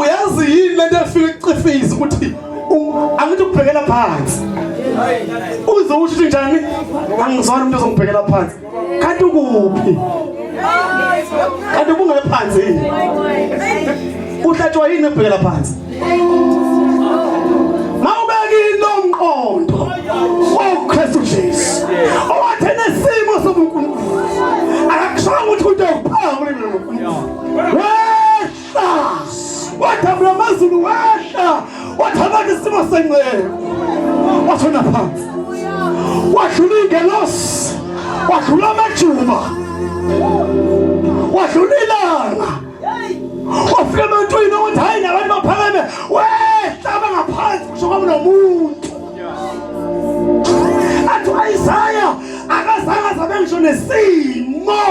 uyazi yini lento efika icifiza ukuthi angithi ukubhekela phansi uze usho ukuthi njani angizwani umuntu ozongibhekela phansi kanti ukuphi kanti ubungephansi yini uhlatshwa yini ebhekela phansi mawubekile umqondo woKristu Jesu owathe nesimo sobuNkulunkulu akakushongo ukuthi into yokuphaka wehla wadabula amazulu wehla wathabatha isimo senceku washona phansi wadlula ingelosi wadlula amajuba wadlula ilanga wafika ebantwini ukuthi hayi nabantu baphakeme wehla bangaphansi kusho kwakunomuntu athi u-isaya akazange azabe ngisho nesimo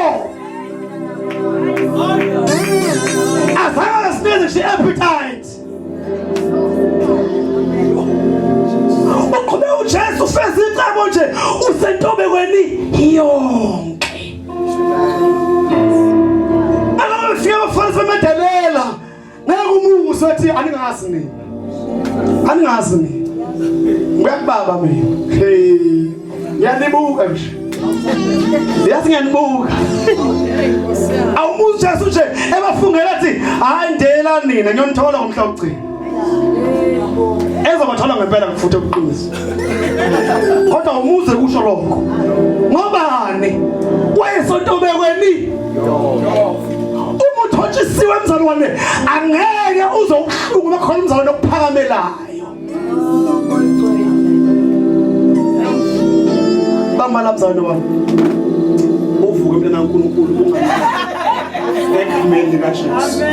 azange asinikeze ngisho i-appetite uqhubeka ujesu ufeza icebo nje usentobekweni yonke Akafika abafarisi bamedelela ngeke umuzwe ethi aningazi mina aningazi mina ngiyakubaba mina hey ngiyanibuka nje yazi ngiyanibuka awumuzi Jesu nje ebafungela athi hayi ndela nina ngiyonithola ngomhla wokugcina ezobathola ngempela futhi okuqinisa kodwa umuze kusho lokho ngobani wayesontobekweni uma uthotshisiwe mzalwane angeke uze ubuhlungu bakhona umzalwane okuphakamelayo bamba la mzalwane wami uvuke mntana kaNkulunkulu egameni likaJesu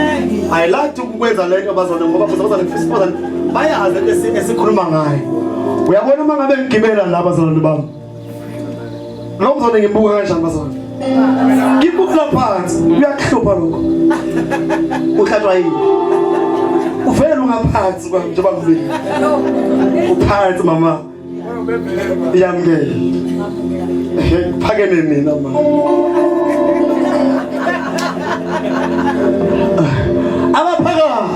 I like to ukwenza lento bazalwane ngoba bazalwane ngifisa bazalwane bayazi into esikhuluma ngayo uyabona uma ngabe ngigibela la bazalwane bami lo mzalwane ngimbuka kanjani bazalwane ngimbuka phansi uyakuhlupha lokho uhlatshwa yini uvele ungaphansi kwami njengoba ngibili uphansi mama Yamukela. Kuphakeme mina ma. Abaphakame.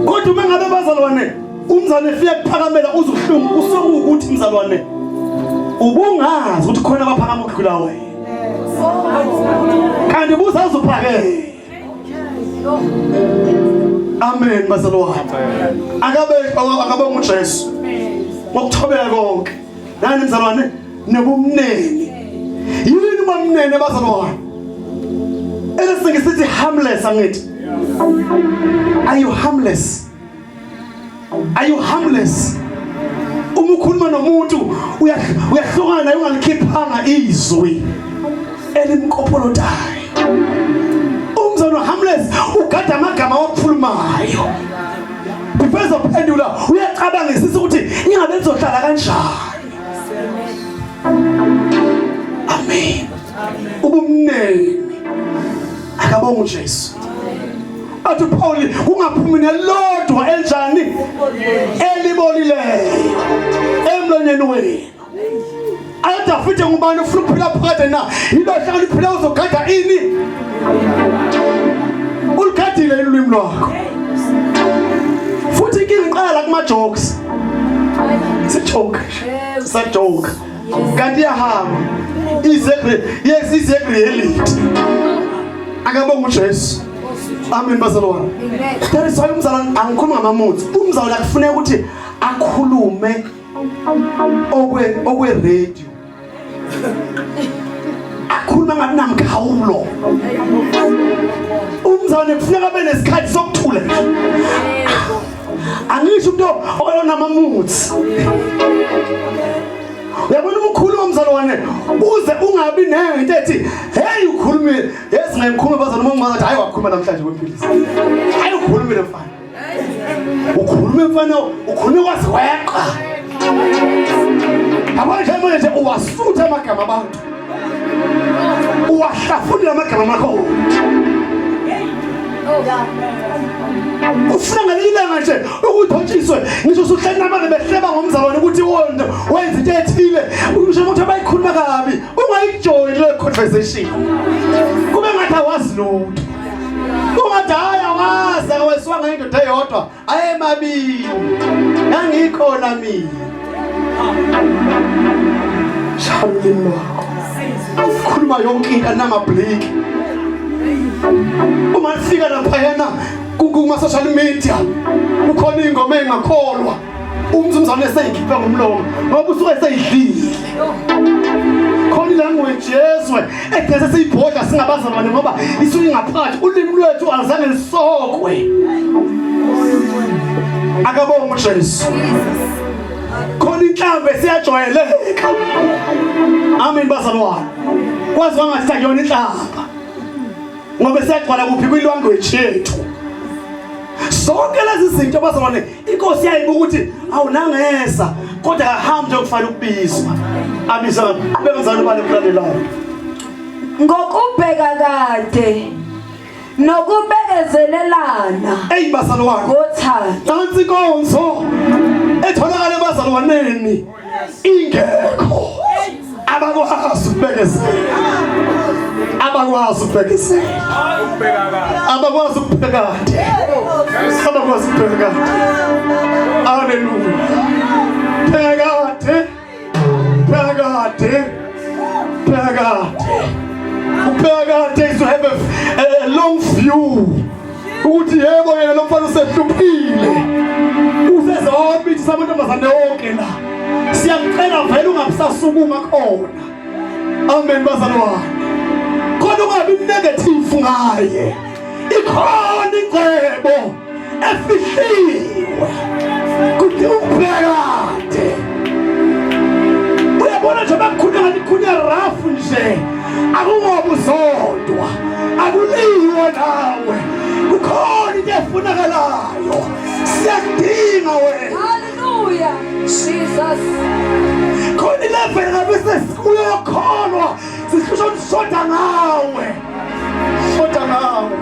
Kodwa uma ngabe bazalwane umzalwane efika kuphakamela uzuhlungu usokuwukuthi mzalwane ubungazi ukuthi khona abaphakama ukudlula wena. Kanti ubuzazi uphakeme. Amen bazalwane. Akabe akabe uJesu. Ngokuthobeka konke. Nani mzalwane nobumnene. Yini ubamnene bazalwane? Elesingisithi harmless angithi. Are you harmless? Are you harmless? Uma ukhuluma nomuntu uyahlukana naye ungalikhiphanga izwi elimkopolotayo. Umzalwane harmless ugada amagama awakhulumayo before ezophendula uyacabangisisa ukuthi ingabe lizohlala kanjani. Amen. Ubumnene akabonga uJesu. Athi uPaul kungaphumi nelodwa elinjani elibolileyo emlonyeni wenu. ADavide ngubani ufuna ukuphila phakade na? Yilo hlangana uphila uzogada ini? Uligadile ulwimi lwakho. Futhi inkinga iqala kuma jokes. Si joke. Sa joke. Kanti iyahamba. Ize yes ize reality. Akabonga uJesu. Amen bazalwane. That is why umzalwane angikhuluma ngamamuthi. Umzalwane akufuneka ukuthi akhulume okwe okwe radio akhuluma ngathi namkhawulo umzalwane kufuneka abe nesikhathi sokuthula angisho umuntu oyonamamuthi uyabona uma ukhuluma mzalwane uze ungabi nento ethi hey ukhulumile yazi ngikhuluma bazalwane uma ungathi hayi wakhuluma namhlanje kwemphilisi hayi ukhulumile mfana ukhulume mfana ukhulume kwaze weqa yabona nje manje nje uwasutha amagama abantu uwahlafunile amagama amakho ufuna ngelinye ilanga nje ukuthotshiswe ngisho usuhleli nabantu behleba ngomzalwane ukuthi wona wenza into ethile usho ukuthi abayikhuluma kabi ungayijoyini le conversation kube ngathi awazi lutho Ungathi hayi awazi akawesiwanga indoda eyodwa ayemabili ngangikhona mina. Shaya ulimi lwakho. Khuluma yonke into nangabhliki. Uma lifika laphayana kuma social media kukhona ingoma engakholwa. Umzumzane eseyikhipha ngomlomo ngoba usuke eseyidlile. Khona ilanguage yezwe egcese siyibhodla singabazalwane ngoba isuke ingaphakathi ulimi lwethu aluzange lisokwe. Akabonge uJesu. Khona inhlamvu esiyajwayeleka. Amen bazalwane. Kwazi wangathi akuyona inhlamba. Ngoba siyagcwala kuphi kwilanguage yethu. Zonke lezi zinto bazalwane Inkosi yayibuka ukuthi awunangeza kodwa akahambi nje kufanele ukubizwa. Abizwa qhubeka mzalwane ubale kulandelayo. Ngokubheka kade nokubekezelelana. Ey bazalwane. Ngothando. Nansi inkonzo etholakala ebazalwaneni. Ingekho. Abakwazi ukubekezela. Abakwazi ukubekezela. Abakwazi ukubheka kade. Abakwazi ukubheka kade. Haleluya. Bheka kade. Bheka kade. Bheka kade. Ubheka kade is to have a long view. Ukuthi yebo yena lo mfana usehluphile. Usezomithi samantombazane wonke la. Siyamcela vele ungabusasukuma khona. Amen bazalwane. Khona ungabi negative ngaye. Ikhona ingcebo efihliwe. Kuthi ubhekade. Uyabona nje bakhuluma ngathi khuluma rough nje. Akungoba uzodwa. Akuliwe nawe. Kukhona into efunakalayo. Siyakudinga wena. Hallelujah. Jesus. Khona ilevel ngabe sesiyokholwa sihlusha ukushoda ngawe. Shoda ngawe.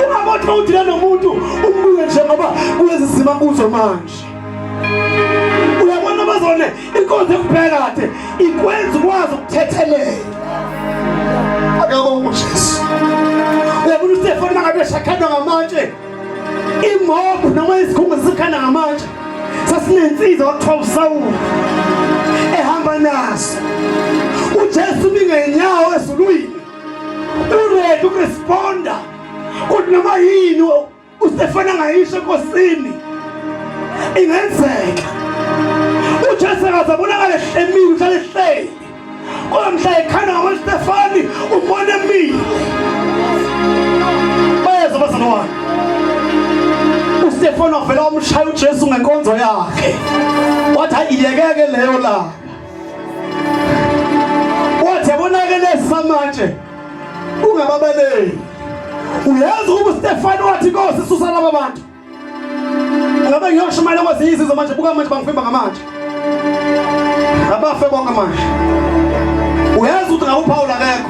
Ungabothi mawudila nomuntu umbuke nje ngoba kulezi zimo kuzo manje. Uyabona bazone inkonzo ekuphela kade ikwenza ukwazi ukuthethelela. Akabonga uJesu. Uyabona uStefani mangabe eshakhandwa ngamatshe imob noma isikhungo sikhanda ngamatshe sasinensizwa kwakuthiwa uSawuli ehamba naso uJesu mingenyawo ezulwini uready ukuresponda ukuthi noma yini uStefana angayisho enkosini ingenzeka uJesu akazabonakala ehlemile uhlale ehleli Kodwa mhla ekhanda ngaboStefani umbona emile. Bayeza bazalwane. uStefano wavela wamshaya uJesu ngenkonzo yakhe. Wathi hayi iyekeke leyo la. Wathi yabona ke lesamanje. Ungababaleli. Uyazi ukuba uStefano wathi Nkosi susa laba bantu. Ngabe ngiyoshumayela kwezinye izizwe manje buka manje bangifimba ngamanje. Abafe bonke manje. Uyazi ukuthi ngabe uPaul akekho.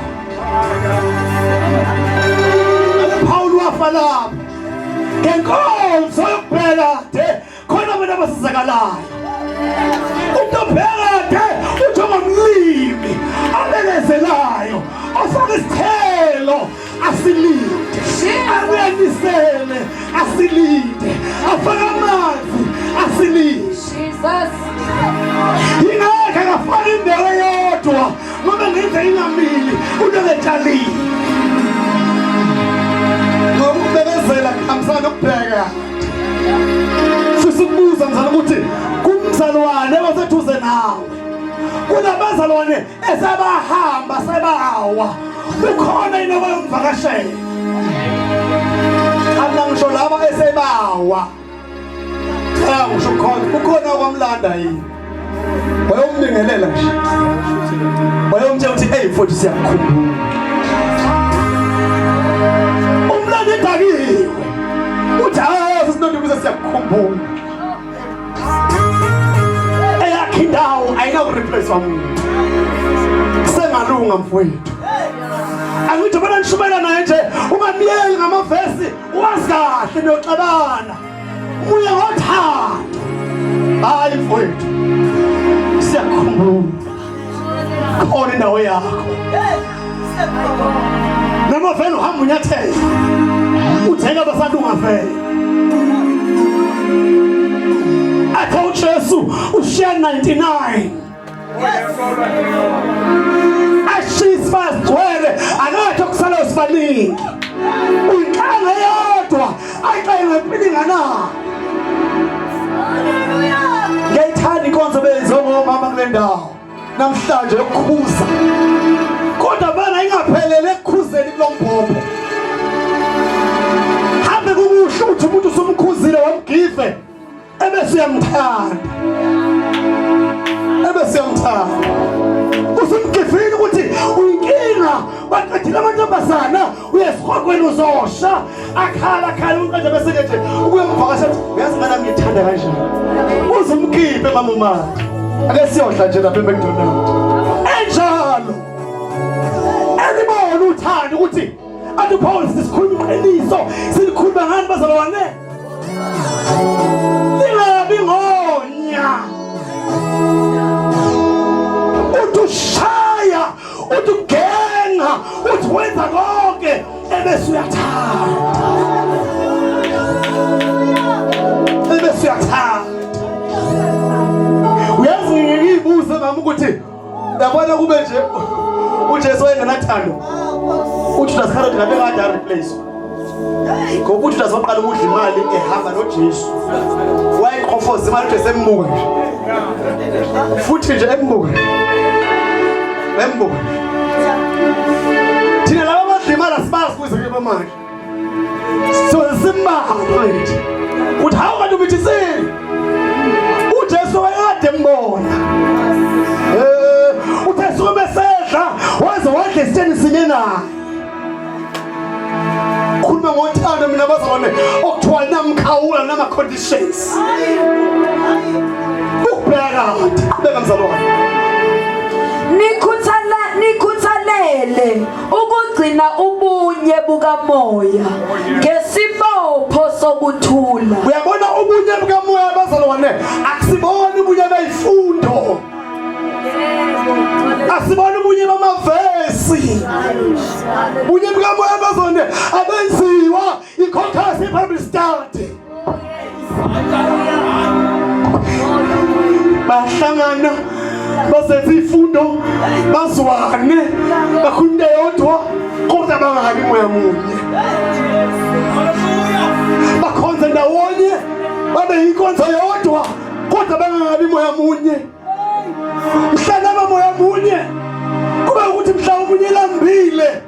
UPaul wafa lapho. Ngenkonzo yokubheka de khona abantu abasizakalayo. Umuntu obheka de unjengomlimi abelezelayo ofaka isithelo asilinde abuyanisele asilinde afake amanzi asilinde Jesus. Ingeke akafaki imbewu eyodwa ngoba ngenze ingamili unengetshalile ngoba ukubekezela kuhambisana nokubheka fisa ukubuza mzala ukuthi kumzalwane waseduze nawe kunabazalwane esebahamba sebawa kukhona yini obayomvakashela cha ngisho laba esebawa cha ngisho khona kukhona okwamlanda yini wayombingelela nje wayomtshela ukuthi hey mfowethu siyakukhumbula umlando edakiwe uthi hayi sesinondumiso siyakukhumbula eyakhe indawo ayinakureplacewa muntu sengalunga mfowethu angithi bona nishumela naye nje ungamyeki ngamavesi wazi kahle niyoxabana uye ngothando hayi mfowethu siyakhumbula khona indawo yakho noma vele uhamba unyathela uthenga basalunga vele athe uJesu ushiya 99 ashisa basigcwele akatho kusala sibaningi uyinhlanga yodwa ayixele ngempilinga na ngiyayithanda inkonzo beyenziwe ngomama kule ndawo namhlanje yokukhuza kodwa bana ingaphelele ekukhuzeni kulo mbhobho hambe kukusho ukuthi umuntu usumkhuzile wamgive ebese uyamthanda ebese uyamthanda usumgivile ukuthi uyinkinga baqedile amantombazana uyesihogweni uzosha akhala akhala uqeda bese ke nje ubuye umvakasha athi uyazi ngana ngithanda kanjani uze umkhiphe mama umali ake siyodla nje lapha eMcDonald enjalo elibona uthando ukuthi athi Paul sikhuluma iqiniso silikhuluma ngani bazalwane lingabi ngonya uthi ushaya uthi ugenga uthi wenza konke ebese uyathanda ebese uyathanda uyazi ngiyibuze mama ukuthi yabona kube nje uJesu wayengenathando uJudas Iscariot ngabe kade areplace ngoba uJudas waqala ukudla imali ehamba noJesu wayeqhofoza imali uJesu embuka nje futhi nje embuka embuka thina laba abadla imali asibazi kuze kube manje so simanga nje uthi hawu kanti ubithisile uJesu wayekade embona eh uthe suke besedla waze wadla esitsheni sinye naye khuluma ngothando mina bazalwane okuthiwa namkhawula nama conditions ukubheka kade qhubeka mzalwane nikhuthala nikhuthalele ukugcina ubunye bukamoya ngesibopho sokuthula uyabona ubunye bukamoya bazalwane akusiboni ubunye beyifundo asibona ubunye bamavesi bunye bukamoya bazone abenziwa ikhokhasi i-bible study bahlangana bazenza ifundo bazwane bakhuluma into eyodwa kodwa bangabi moya munye bakhonze ndawonye babe yinkonzo yodwa kodwa bangangabi moya munye mhla naba moya munye kube ukuthi mhla omunye lambile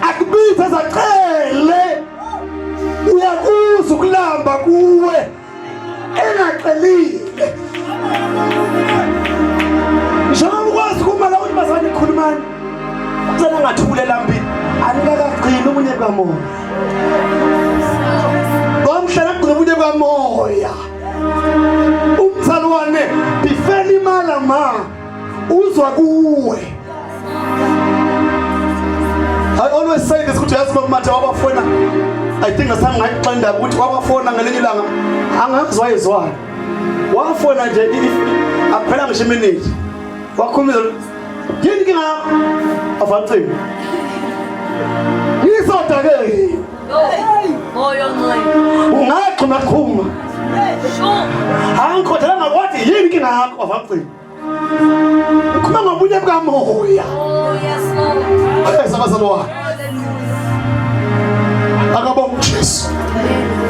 akubize zacele uyakuzwa ukulamba kuwe engacelile njengoba ukwazi kuma la ukuthi bazane khulumani umzana angathule lambile Anikakagcini ubunye bukamoya. Ngomhla nagcina ubunye bukamoya. Umzalwane bifela imala ma uzwa kuwe. I always say this ukuthi yazi bakumathe wabafona I think asange ngayixenda ukuthi wabafona ngelinye ilanga angazi wayezwana wafona nje akuphela ngisho iminute wakhuluma yini inkinga yakho afacingo ngisoda ke Moya ongcwele. Ungagxuma qhuma. Angikhodelanga kwathi yini inkinga yakho afacingo. Ukhuluma ngobunye bukamoya. Oh yes Lord. Yes abazalwane. Akabonga uJesu.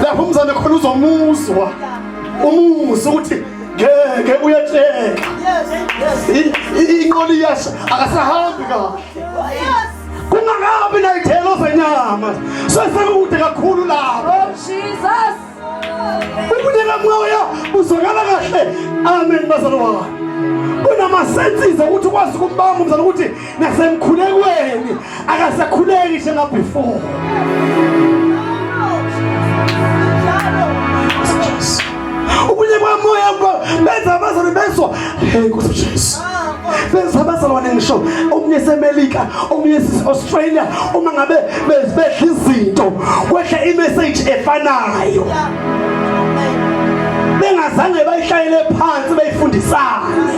Lapho umzane khona uzomuzwa. Umuzwa ukuthi ngeke uyatsheka. Yes. Inqola iyasha akasahambi kahle. Yes. Kungakabi nayithelo zenyama. Sesekude kakhulu lapho. Oh Jesus. Ubunye kamoya buzwakala kahle. Amen bazalwane. Kunamasensiza ukuthi ukwazi ukumbamba umzali ukuthi nasemkhulekweni akasakhuleki njenga before. Ubunye kwamoya benza abazalwane bezwa hey Nkosi Jesu. Benza abazalwane ngisho omunye seMelika omunye Australia uma ngabe bedla izinto kwehla imessage efanayo. Bengazange bayihlayele phansi bayifundisane.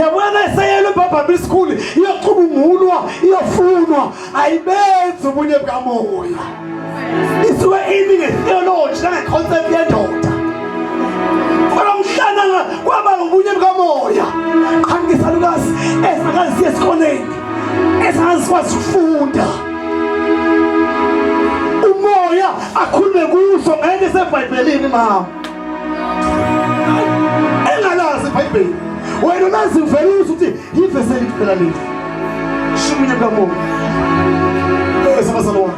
Yabona eseyelwe eBhabha School iyocubungulwa iyofunwa ayibenzi ubunye bukamoya. Isuke imi ngetheology nangeconcept yendoda. Kodwa mhlana kwaba ubunye bukamoya. Qhamuka isalukazi esingakazi siye esikoleni. Esingakazi sikwazi ukufunda. Umoya akhulume kuso ngento eseBhayibhelini mama. Engalazi iBhayibheli. Wena ulazi uvela ukuthi yivesi elithi phela leli. Shumile bukamoya. Esabazalwane.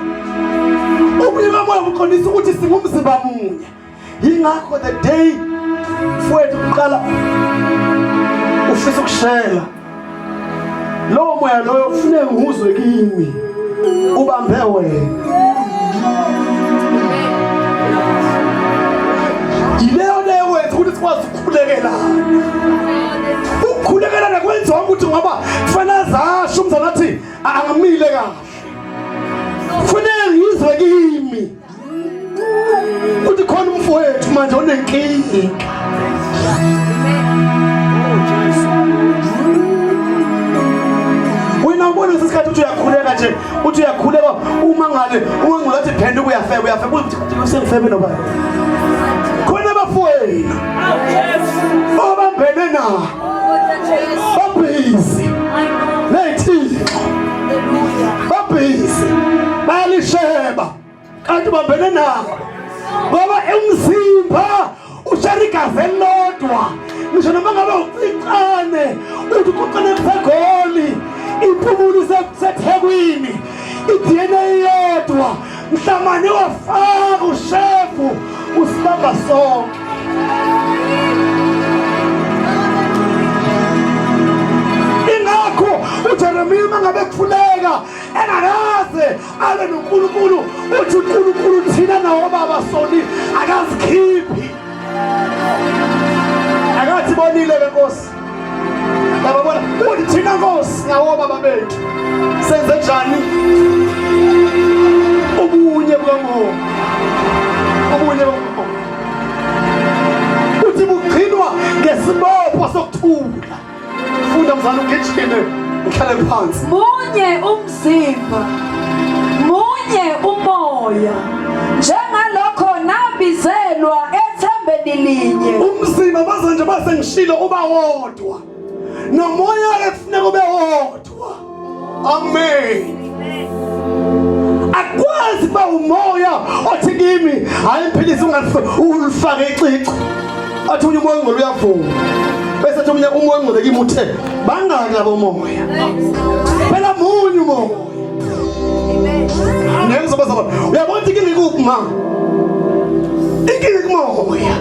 Ubunye bukamoya buqondisa ukuthi singumzimba munye. Yingakho the day mfowethu kuqala ufisa ukushela. Lowo moya loyo kufuneka nguzwe kimi. Ubambe wena. Yileyo leyo wethu ukuthi sikwazi ukukhulekelana. Ukukhulekelana kwenziwa ukuthi ngoba kufanele zasho umzali athi angimile kahle. Kufanele ngizwe kimi. Uthi khona umfowethu manje onenkinga. Wena ubona isikhathi uthi uyakhuleka nje, uthi uyakhuleka uma ngale, uma ngathi phenduka uyafeba, uyafeba uthi usengifebe nobani. Khona abafowenu obambene na babhizi ney'thixo babhizi bayalisheba kanti ubambene nabo ngoba umzimba ushara igazi elilodwa ngisho noma ngabe ucicane uthi ucicane kusegoli impumulo isethekwini i-dna iyodwa mhlamane wafaka ushefu usibamba sonke ingakho uJeremiya uma ngabe kufuneka engakaze abe noNkulunkulu uthi uNkulunkulu thina nawo baba soni akazikhiphi akathi bonile ke Nkosi yabona uthi thina Nkosi nawo baba bethu senze njani ubunye bukamoya ubunye bukamoya uthi bugcinwa ngesibopho sokuthula Funda mzala ugijime uhlale phansi. Munye umzimba. Munye umoya. Njengalokho nabizelwa ethembeni linye. Umzimba baze nje base ngishilo uba wodwa. Nomoya ke kufuneka ube wodwa. Amen. Akwazi kuba umoya othi kimi hayi mphilisi ungalifake icici. Athi unye umoya ongcwele uyavuma. Bese athi omunye umoya ongcwele kimi uthe bangaki labo moya. Phela munye umoya. Ngeke bazalwane. Uyabona ukuthi inkinga ikuphi ma? Inkinga ikumoya.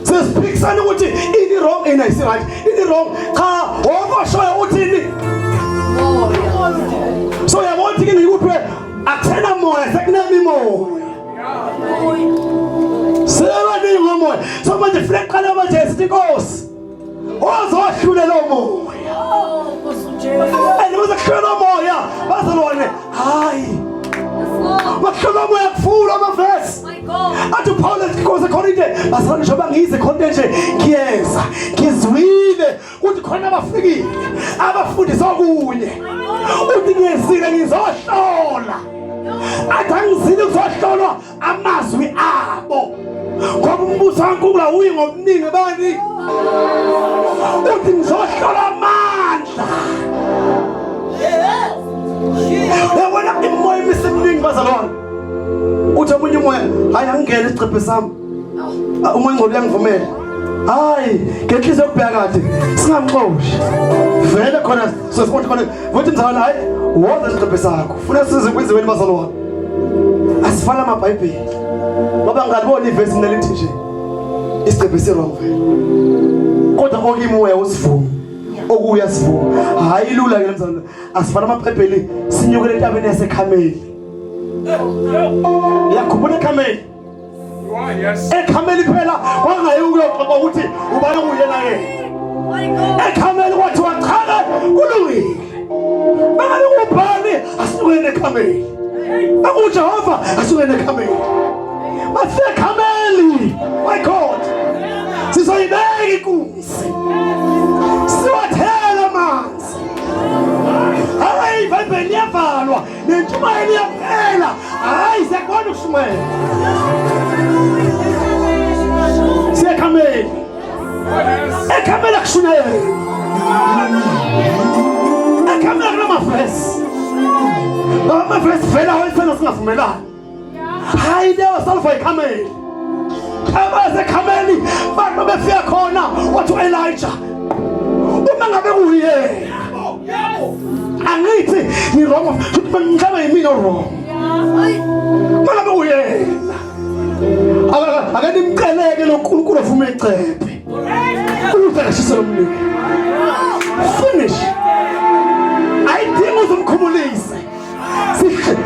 Sesiphikisana ukuthi ini wrong ini ayisi right. Ini wrong. Cha, wonke oshoyo uthini? So uyabona ukuthi ngikuphi akuthena moya sekunemimoya. Sebaningi ngomoya. So manje funeka qala manje sithi Nkosi ozohlule lo moya. And uzohlula lo moya bazalwane hayi. Bahlula moya kufula amavesi. Athi uPaul eNkosi eKorinte bazalwane njengoba ngize eKorinte nje ngiyeza ngizwile ukuthi khona abafikile abafundisa okunye uthi ngiyezile ngizohlola athi angizile kuzohlolwa amazwi abo ngoba umbuso kaNkulunkulu awuyi ngobuningi bani uthi ngizohlola amandla yabona imoya imiseminingi bazalwane uthi omunye umoya hayi angingene isicephe sami Ah, umoya ingcolo uyangivumela hayi ngenhliziyo yokubheka kade singamxoshi vele khona sesibona khona vothi mzalwane hayi woza isiqephe sakho funa size kwiziweni bazalwane asifana amabhayibheli ngoba ngalibona ivesi nelithi nje isiqephe sirong vele kodwa okimi umoya usivuma okuya sivuma hayi lula ke mzalwane asifana amabhayibheli sinyukele entabeni yasekhameli yakhumbula ekhameli Ekhameli phela wangaye ukuyoxoxa ukuthi ubani okuyena yena. Ekhameli kwathiwa cha ke kulungile. Bangabe kubani asukene ekhameli. BakuJehova asukene ekhameli. Bafika ekhameli. My God. Sizoyibeka inkunzi. Siwathela amanzi. Hayi iBhayibheli liyavalwa. Nentshumayelo iyaphela. Hayi siyakubona ukushumayela. Siyakhamela. Ekhamela kushumayela. Ekhamela kunamavesi. Amavesi vela awayisena singavumelani. Hayi leyo salva ikhameli. Abasekhameli bantu befika khona wathi uElijah uma ngabe kuyena angithi ngi-wrong futhi mhlawumbe yimina o-wrong uma ngabe kuyena ake nimceleke lo nkulunkulu ovume icebe ukuthi akashise lo mnike finish ayidingi uze umkhumulise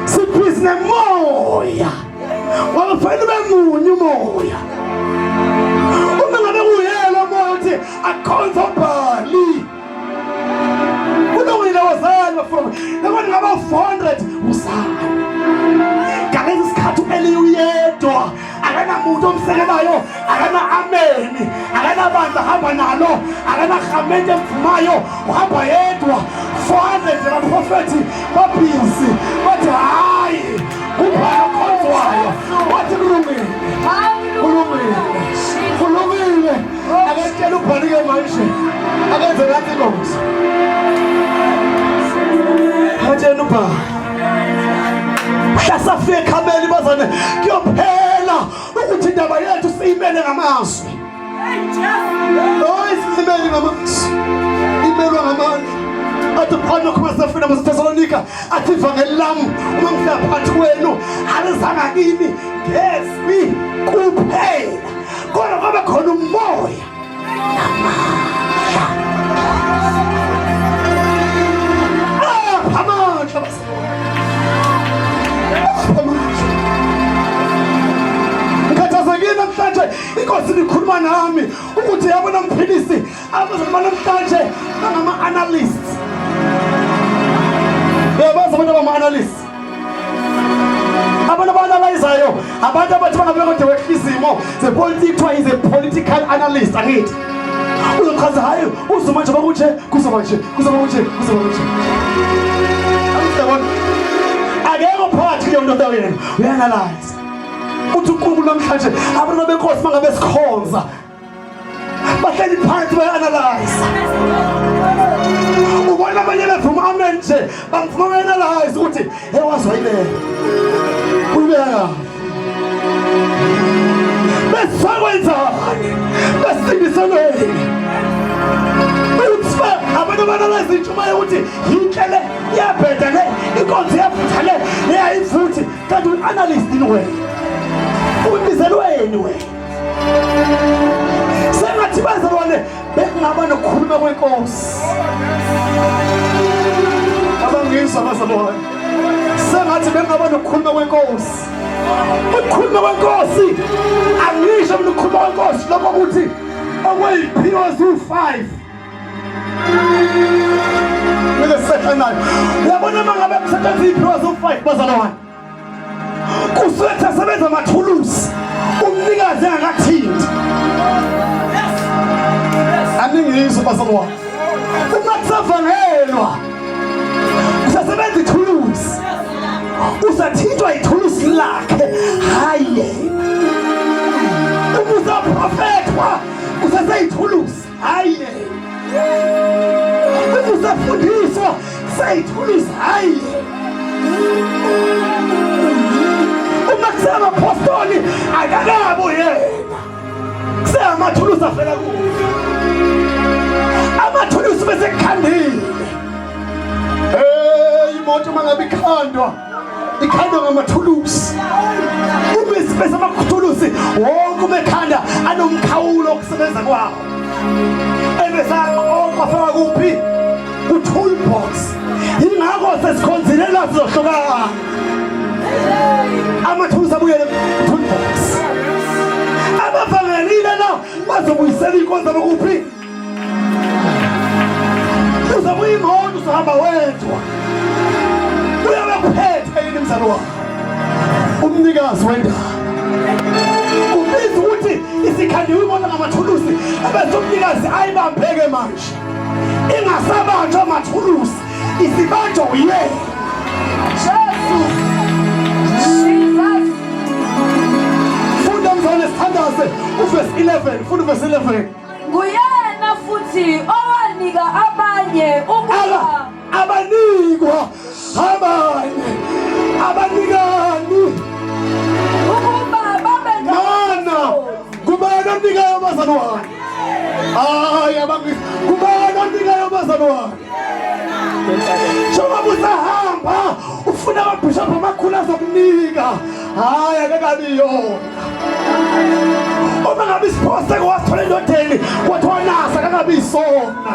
sibhizi nemoya ngoba kufanele ube munye umoya uma ngabe kuyena umoya uthi akhonza ubhali kulungile wozani bafuna noma ngaba 400 uzani ngalesi sikhathi u-Eli uyedwa akanamuntu omsekelayo akana ameni akanabandla ahamba nalo akanarhamente emvumayo uhamba yedwa 400 abaprofethi babhizi bathi hayi ubhala okhonzwayo wathi kulungile kulungile kulungile akatshela ubhalike manje akenze ngathi inkosi akatshela ubhala mhla safika ekhameli bazane kuyophela ukuthi indaba yethu siyimele ngamazwi hayi siyimele ngamazwi imelwa ngamandla athi phana khona safika naseThesalonika athi ivangeli lami uma ngifika phakathi kwenu alizanga kimi ngezwi kuphela kodwa kwaba khona umoya namandla amandla amandla ngikhathazekile namhlanje inkosi nikhuluma nami ukuthi yabona mphilisi abazalwane namhlanje bangama-analysts uyabazi abantu abama-analysts abantu abanalyzayo abantu abathi bangabe kodwa wehla izimo zepolitiki kuthiwa is a political analyst angithi uzochaza hayi uzuma nje bakunje kuzoba nje kuzoba kunje kuzoba kunje akekho phakathi kuleyo nto yena uya-analyze uthi uNkulunkulu namhlanje abantu benkosi bangabe sikhonza bahleli phansi baya-analyze ubona abanye bevuma amen nje bamvuma bayi-analyze ukuthi hey wazi wayibeka uyibeka besakwenzani besindiselweni uthi abantu abanalazi intshumayelo ukuthi yinhle le iyabheda le inkonzo iyavutha le leyayivuthi kanti uyi-analyst yini wena ubizelweni wena sengathi bazalwane bekungaba nokukhuluma kwenkosi. Niyangizwa bazalwane? Sengathi bengaba nokukhuluma kwenkosi. Ukukhuluma kwenkosi angisho mina ukukhuluma kwenkosi lokho ukuthi okweyiphiwo ziwu-5 ngeke sehla nayo. Uyabona uma ngabe kusetshenziswa iy'phiwo ziwu-5 bazalwane, kusuke kusasebenza amathulusi umnikazi engakathinti. Aningizwa bazalwane, uma kusavangelwa kusasebenza ithulusi, usathintwa ithulusi lakhe, hayi yena. Uma usaprofethwa kusaseyithulusi, hayi yena. Uma usafundiswa kuseyithulusi, hayi yena. Uma kusengapostoli akakabo yena, kusengamathulusi afela kuye, amathulusi bese kukhandile. Hey, imoto uma ngabe ikhandwa, ikhandwa ngamathulusi. Uma isibese amathulusi wonke uma ekhanda anomkhawulo wokusebenza kwawo, ebese aqoqwa afaka kuphi? Ku-toolbox. Yingakho sesikhonzile la, sizohlukana, amathulusi abuyele ku-toolbox. Abavangelile la bazobuyisela iy'nkonzo kuphi? Uzobe uyimoto uzohamba wedwa, uyabe kuphethe yini mzalo wakho? Umnikazi wendaba ubiza ukuthi isikhandiwe imoto ngamathulusi, ebese umnikazi ayibambeke manje, ingasabanjwa amathulusi, isibanjwa uyena. Jesu. Jesus. Funda mzalwane, sithandaze uvesi 11. Funda uvesi 11. Nguyena futhi owanika abanye ukuba Abanikwa abanye, abanikani ukuba babe mana kubani onikayo abazalwane? Hayi, abangi kubani onikayo abazalwane? Njengoba usahamba ufuna amabhishobhi amakhulu azokunika, hayi, akakabi yona. Uma ngabe isiphoseko wasithola endodeni, kwathiwa nasa, akakabi isona.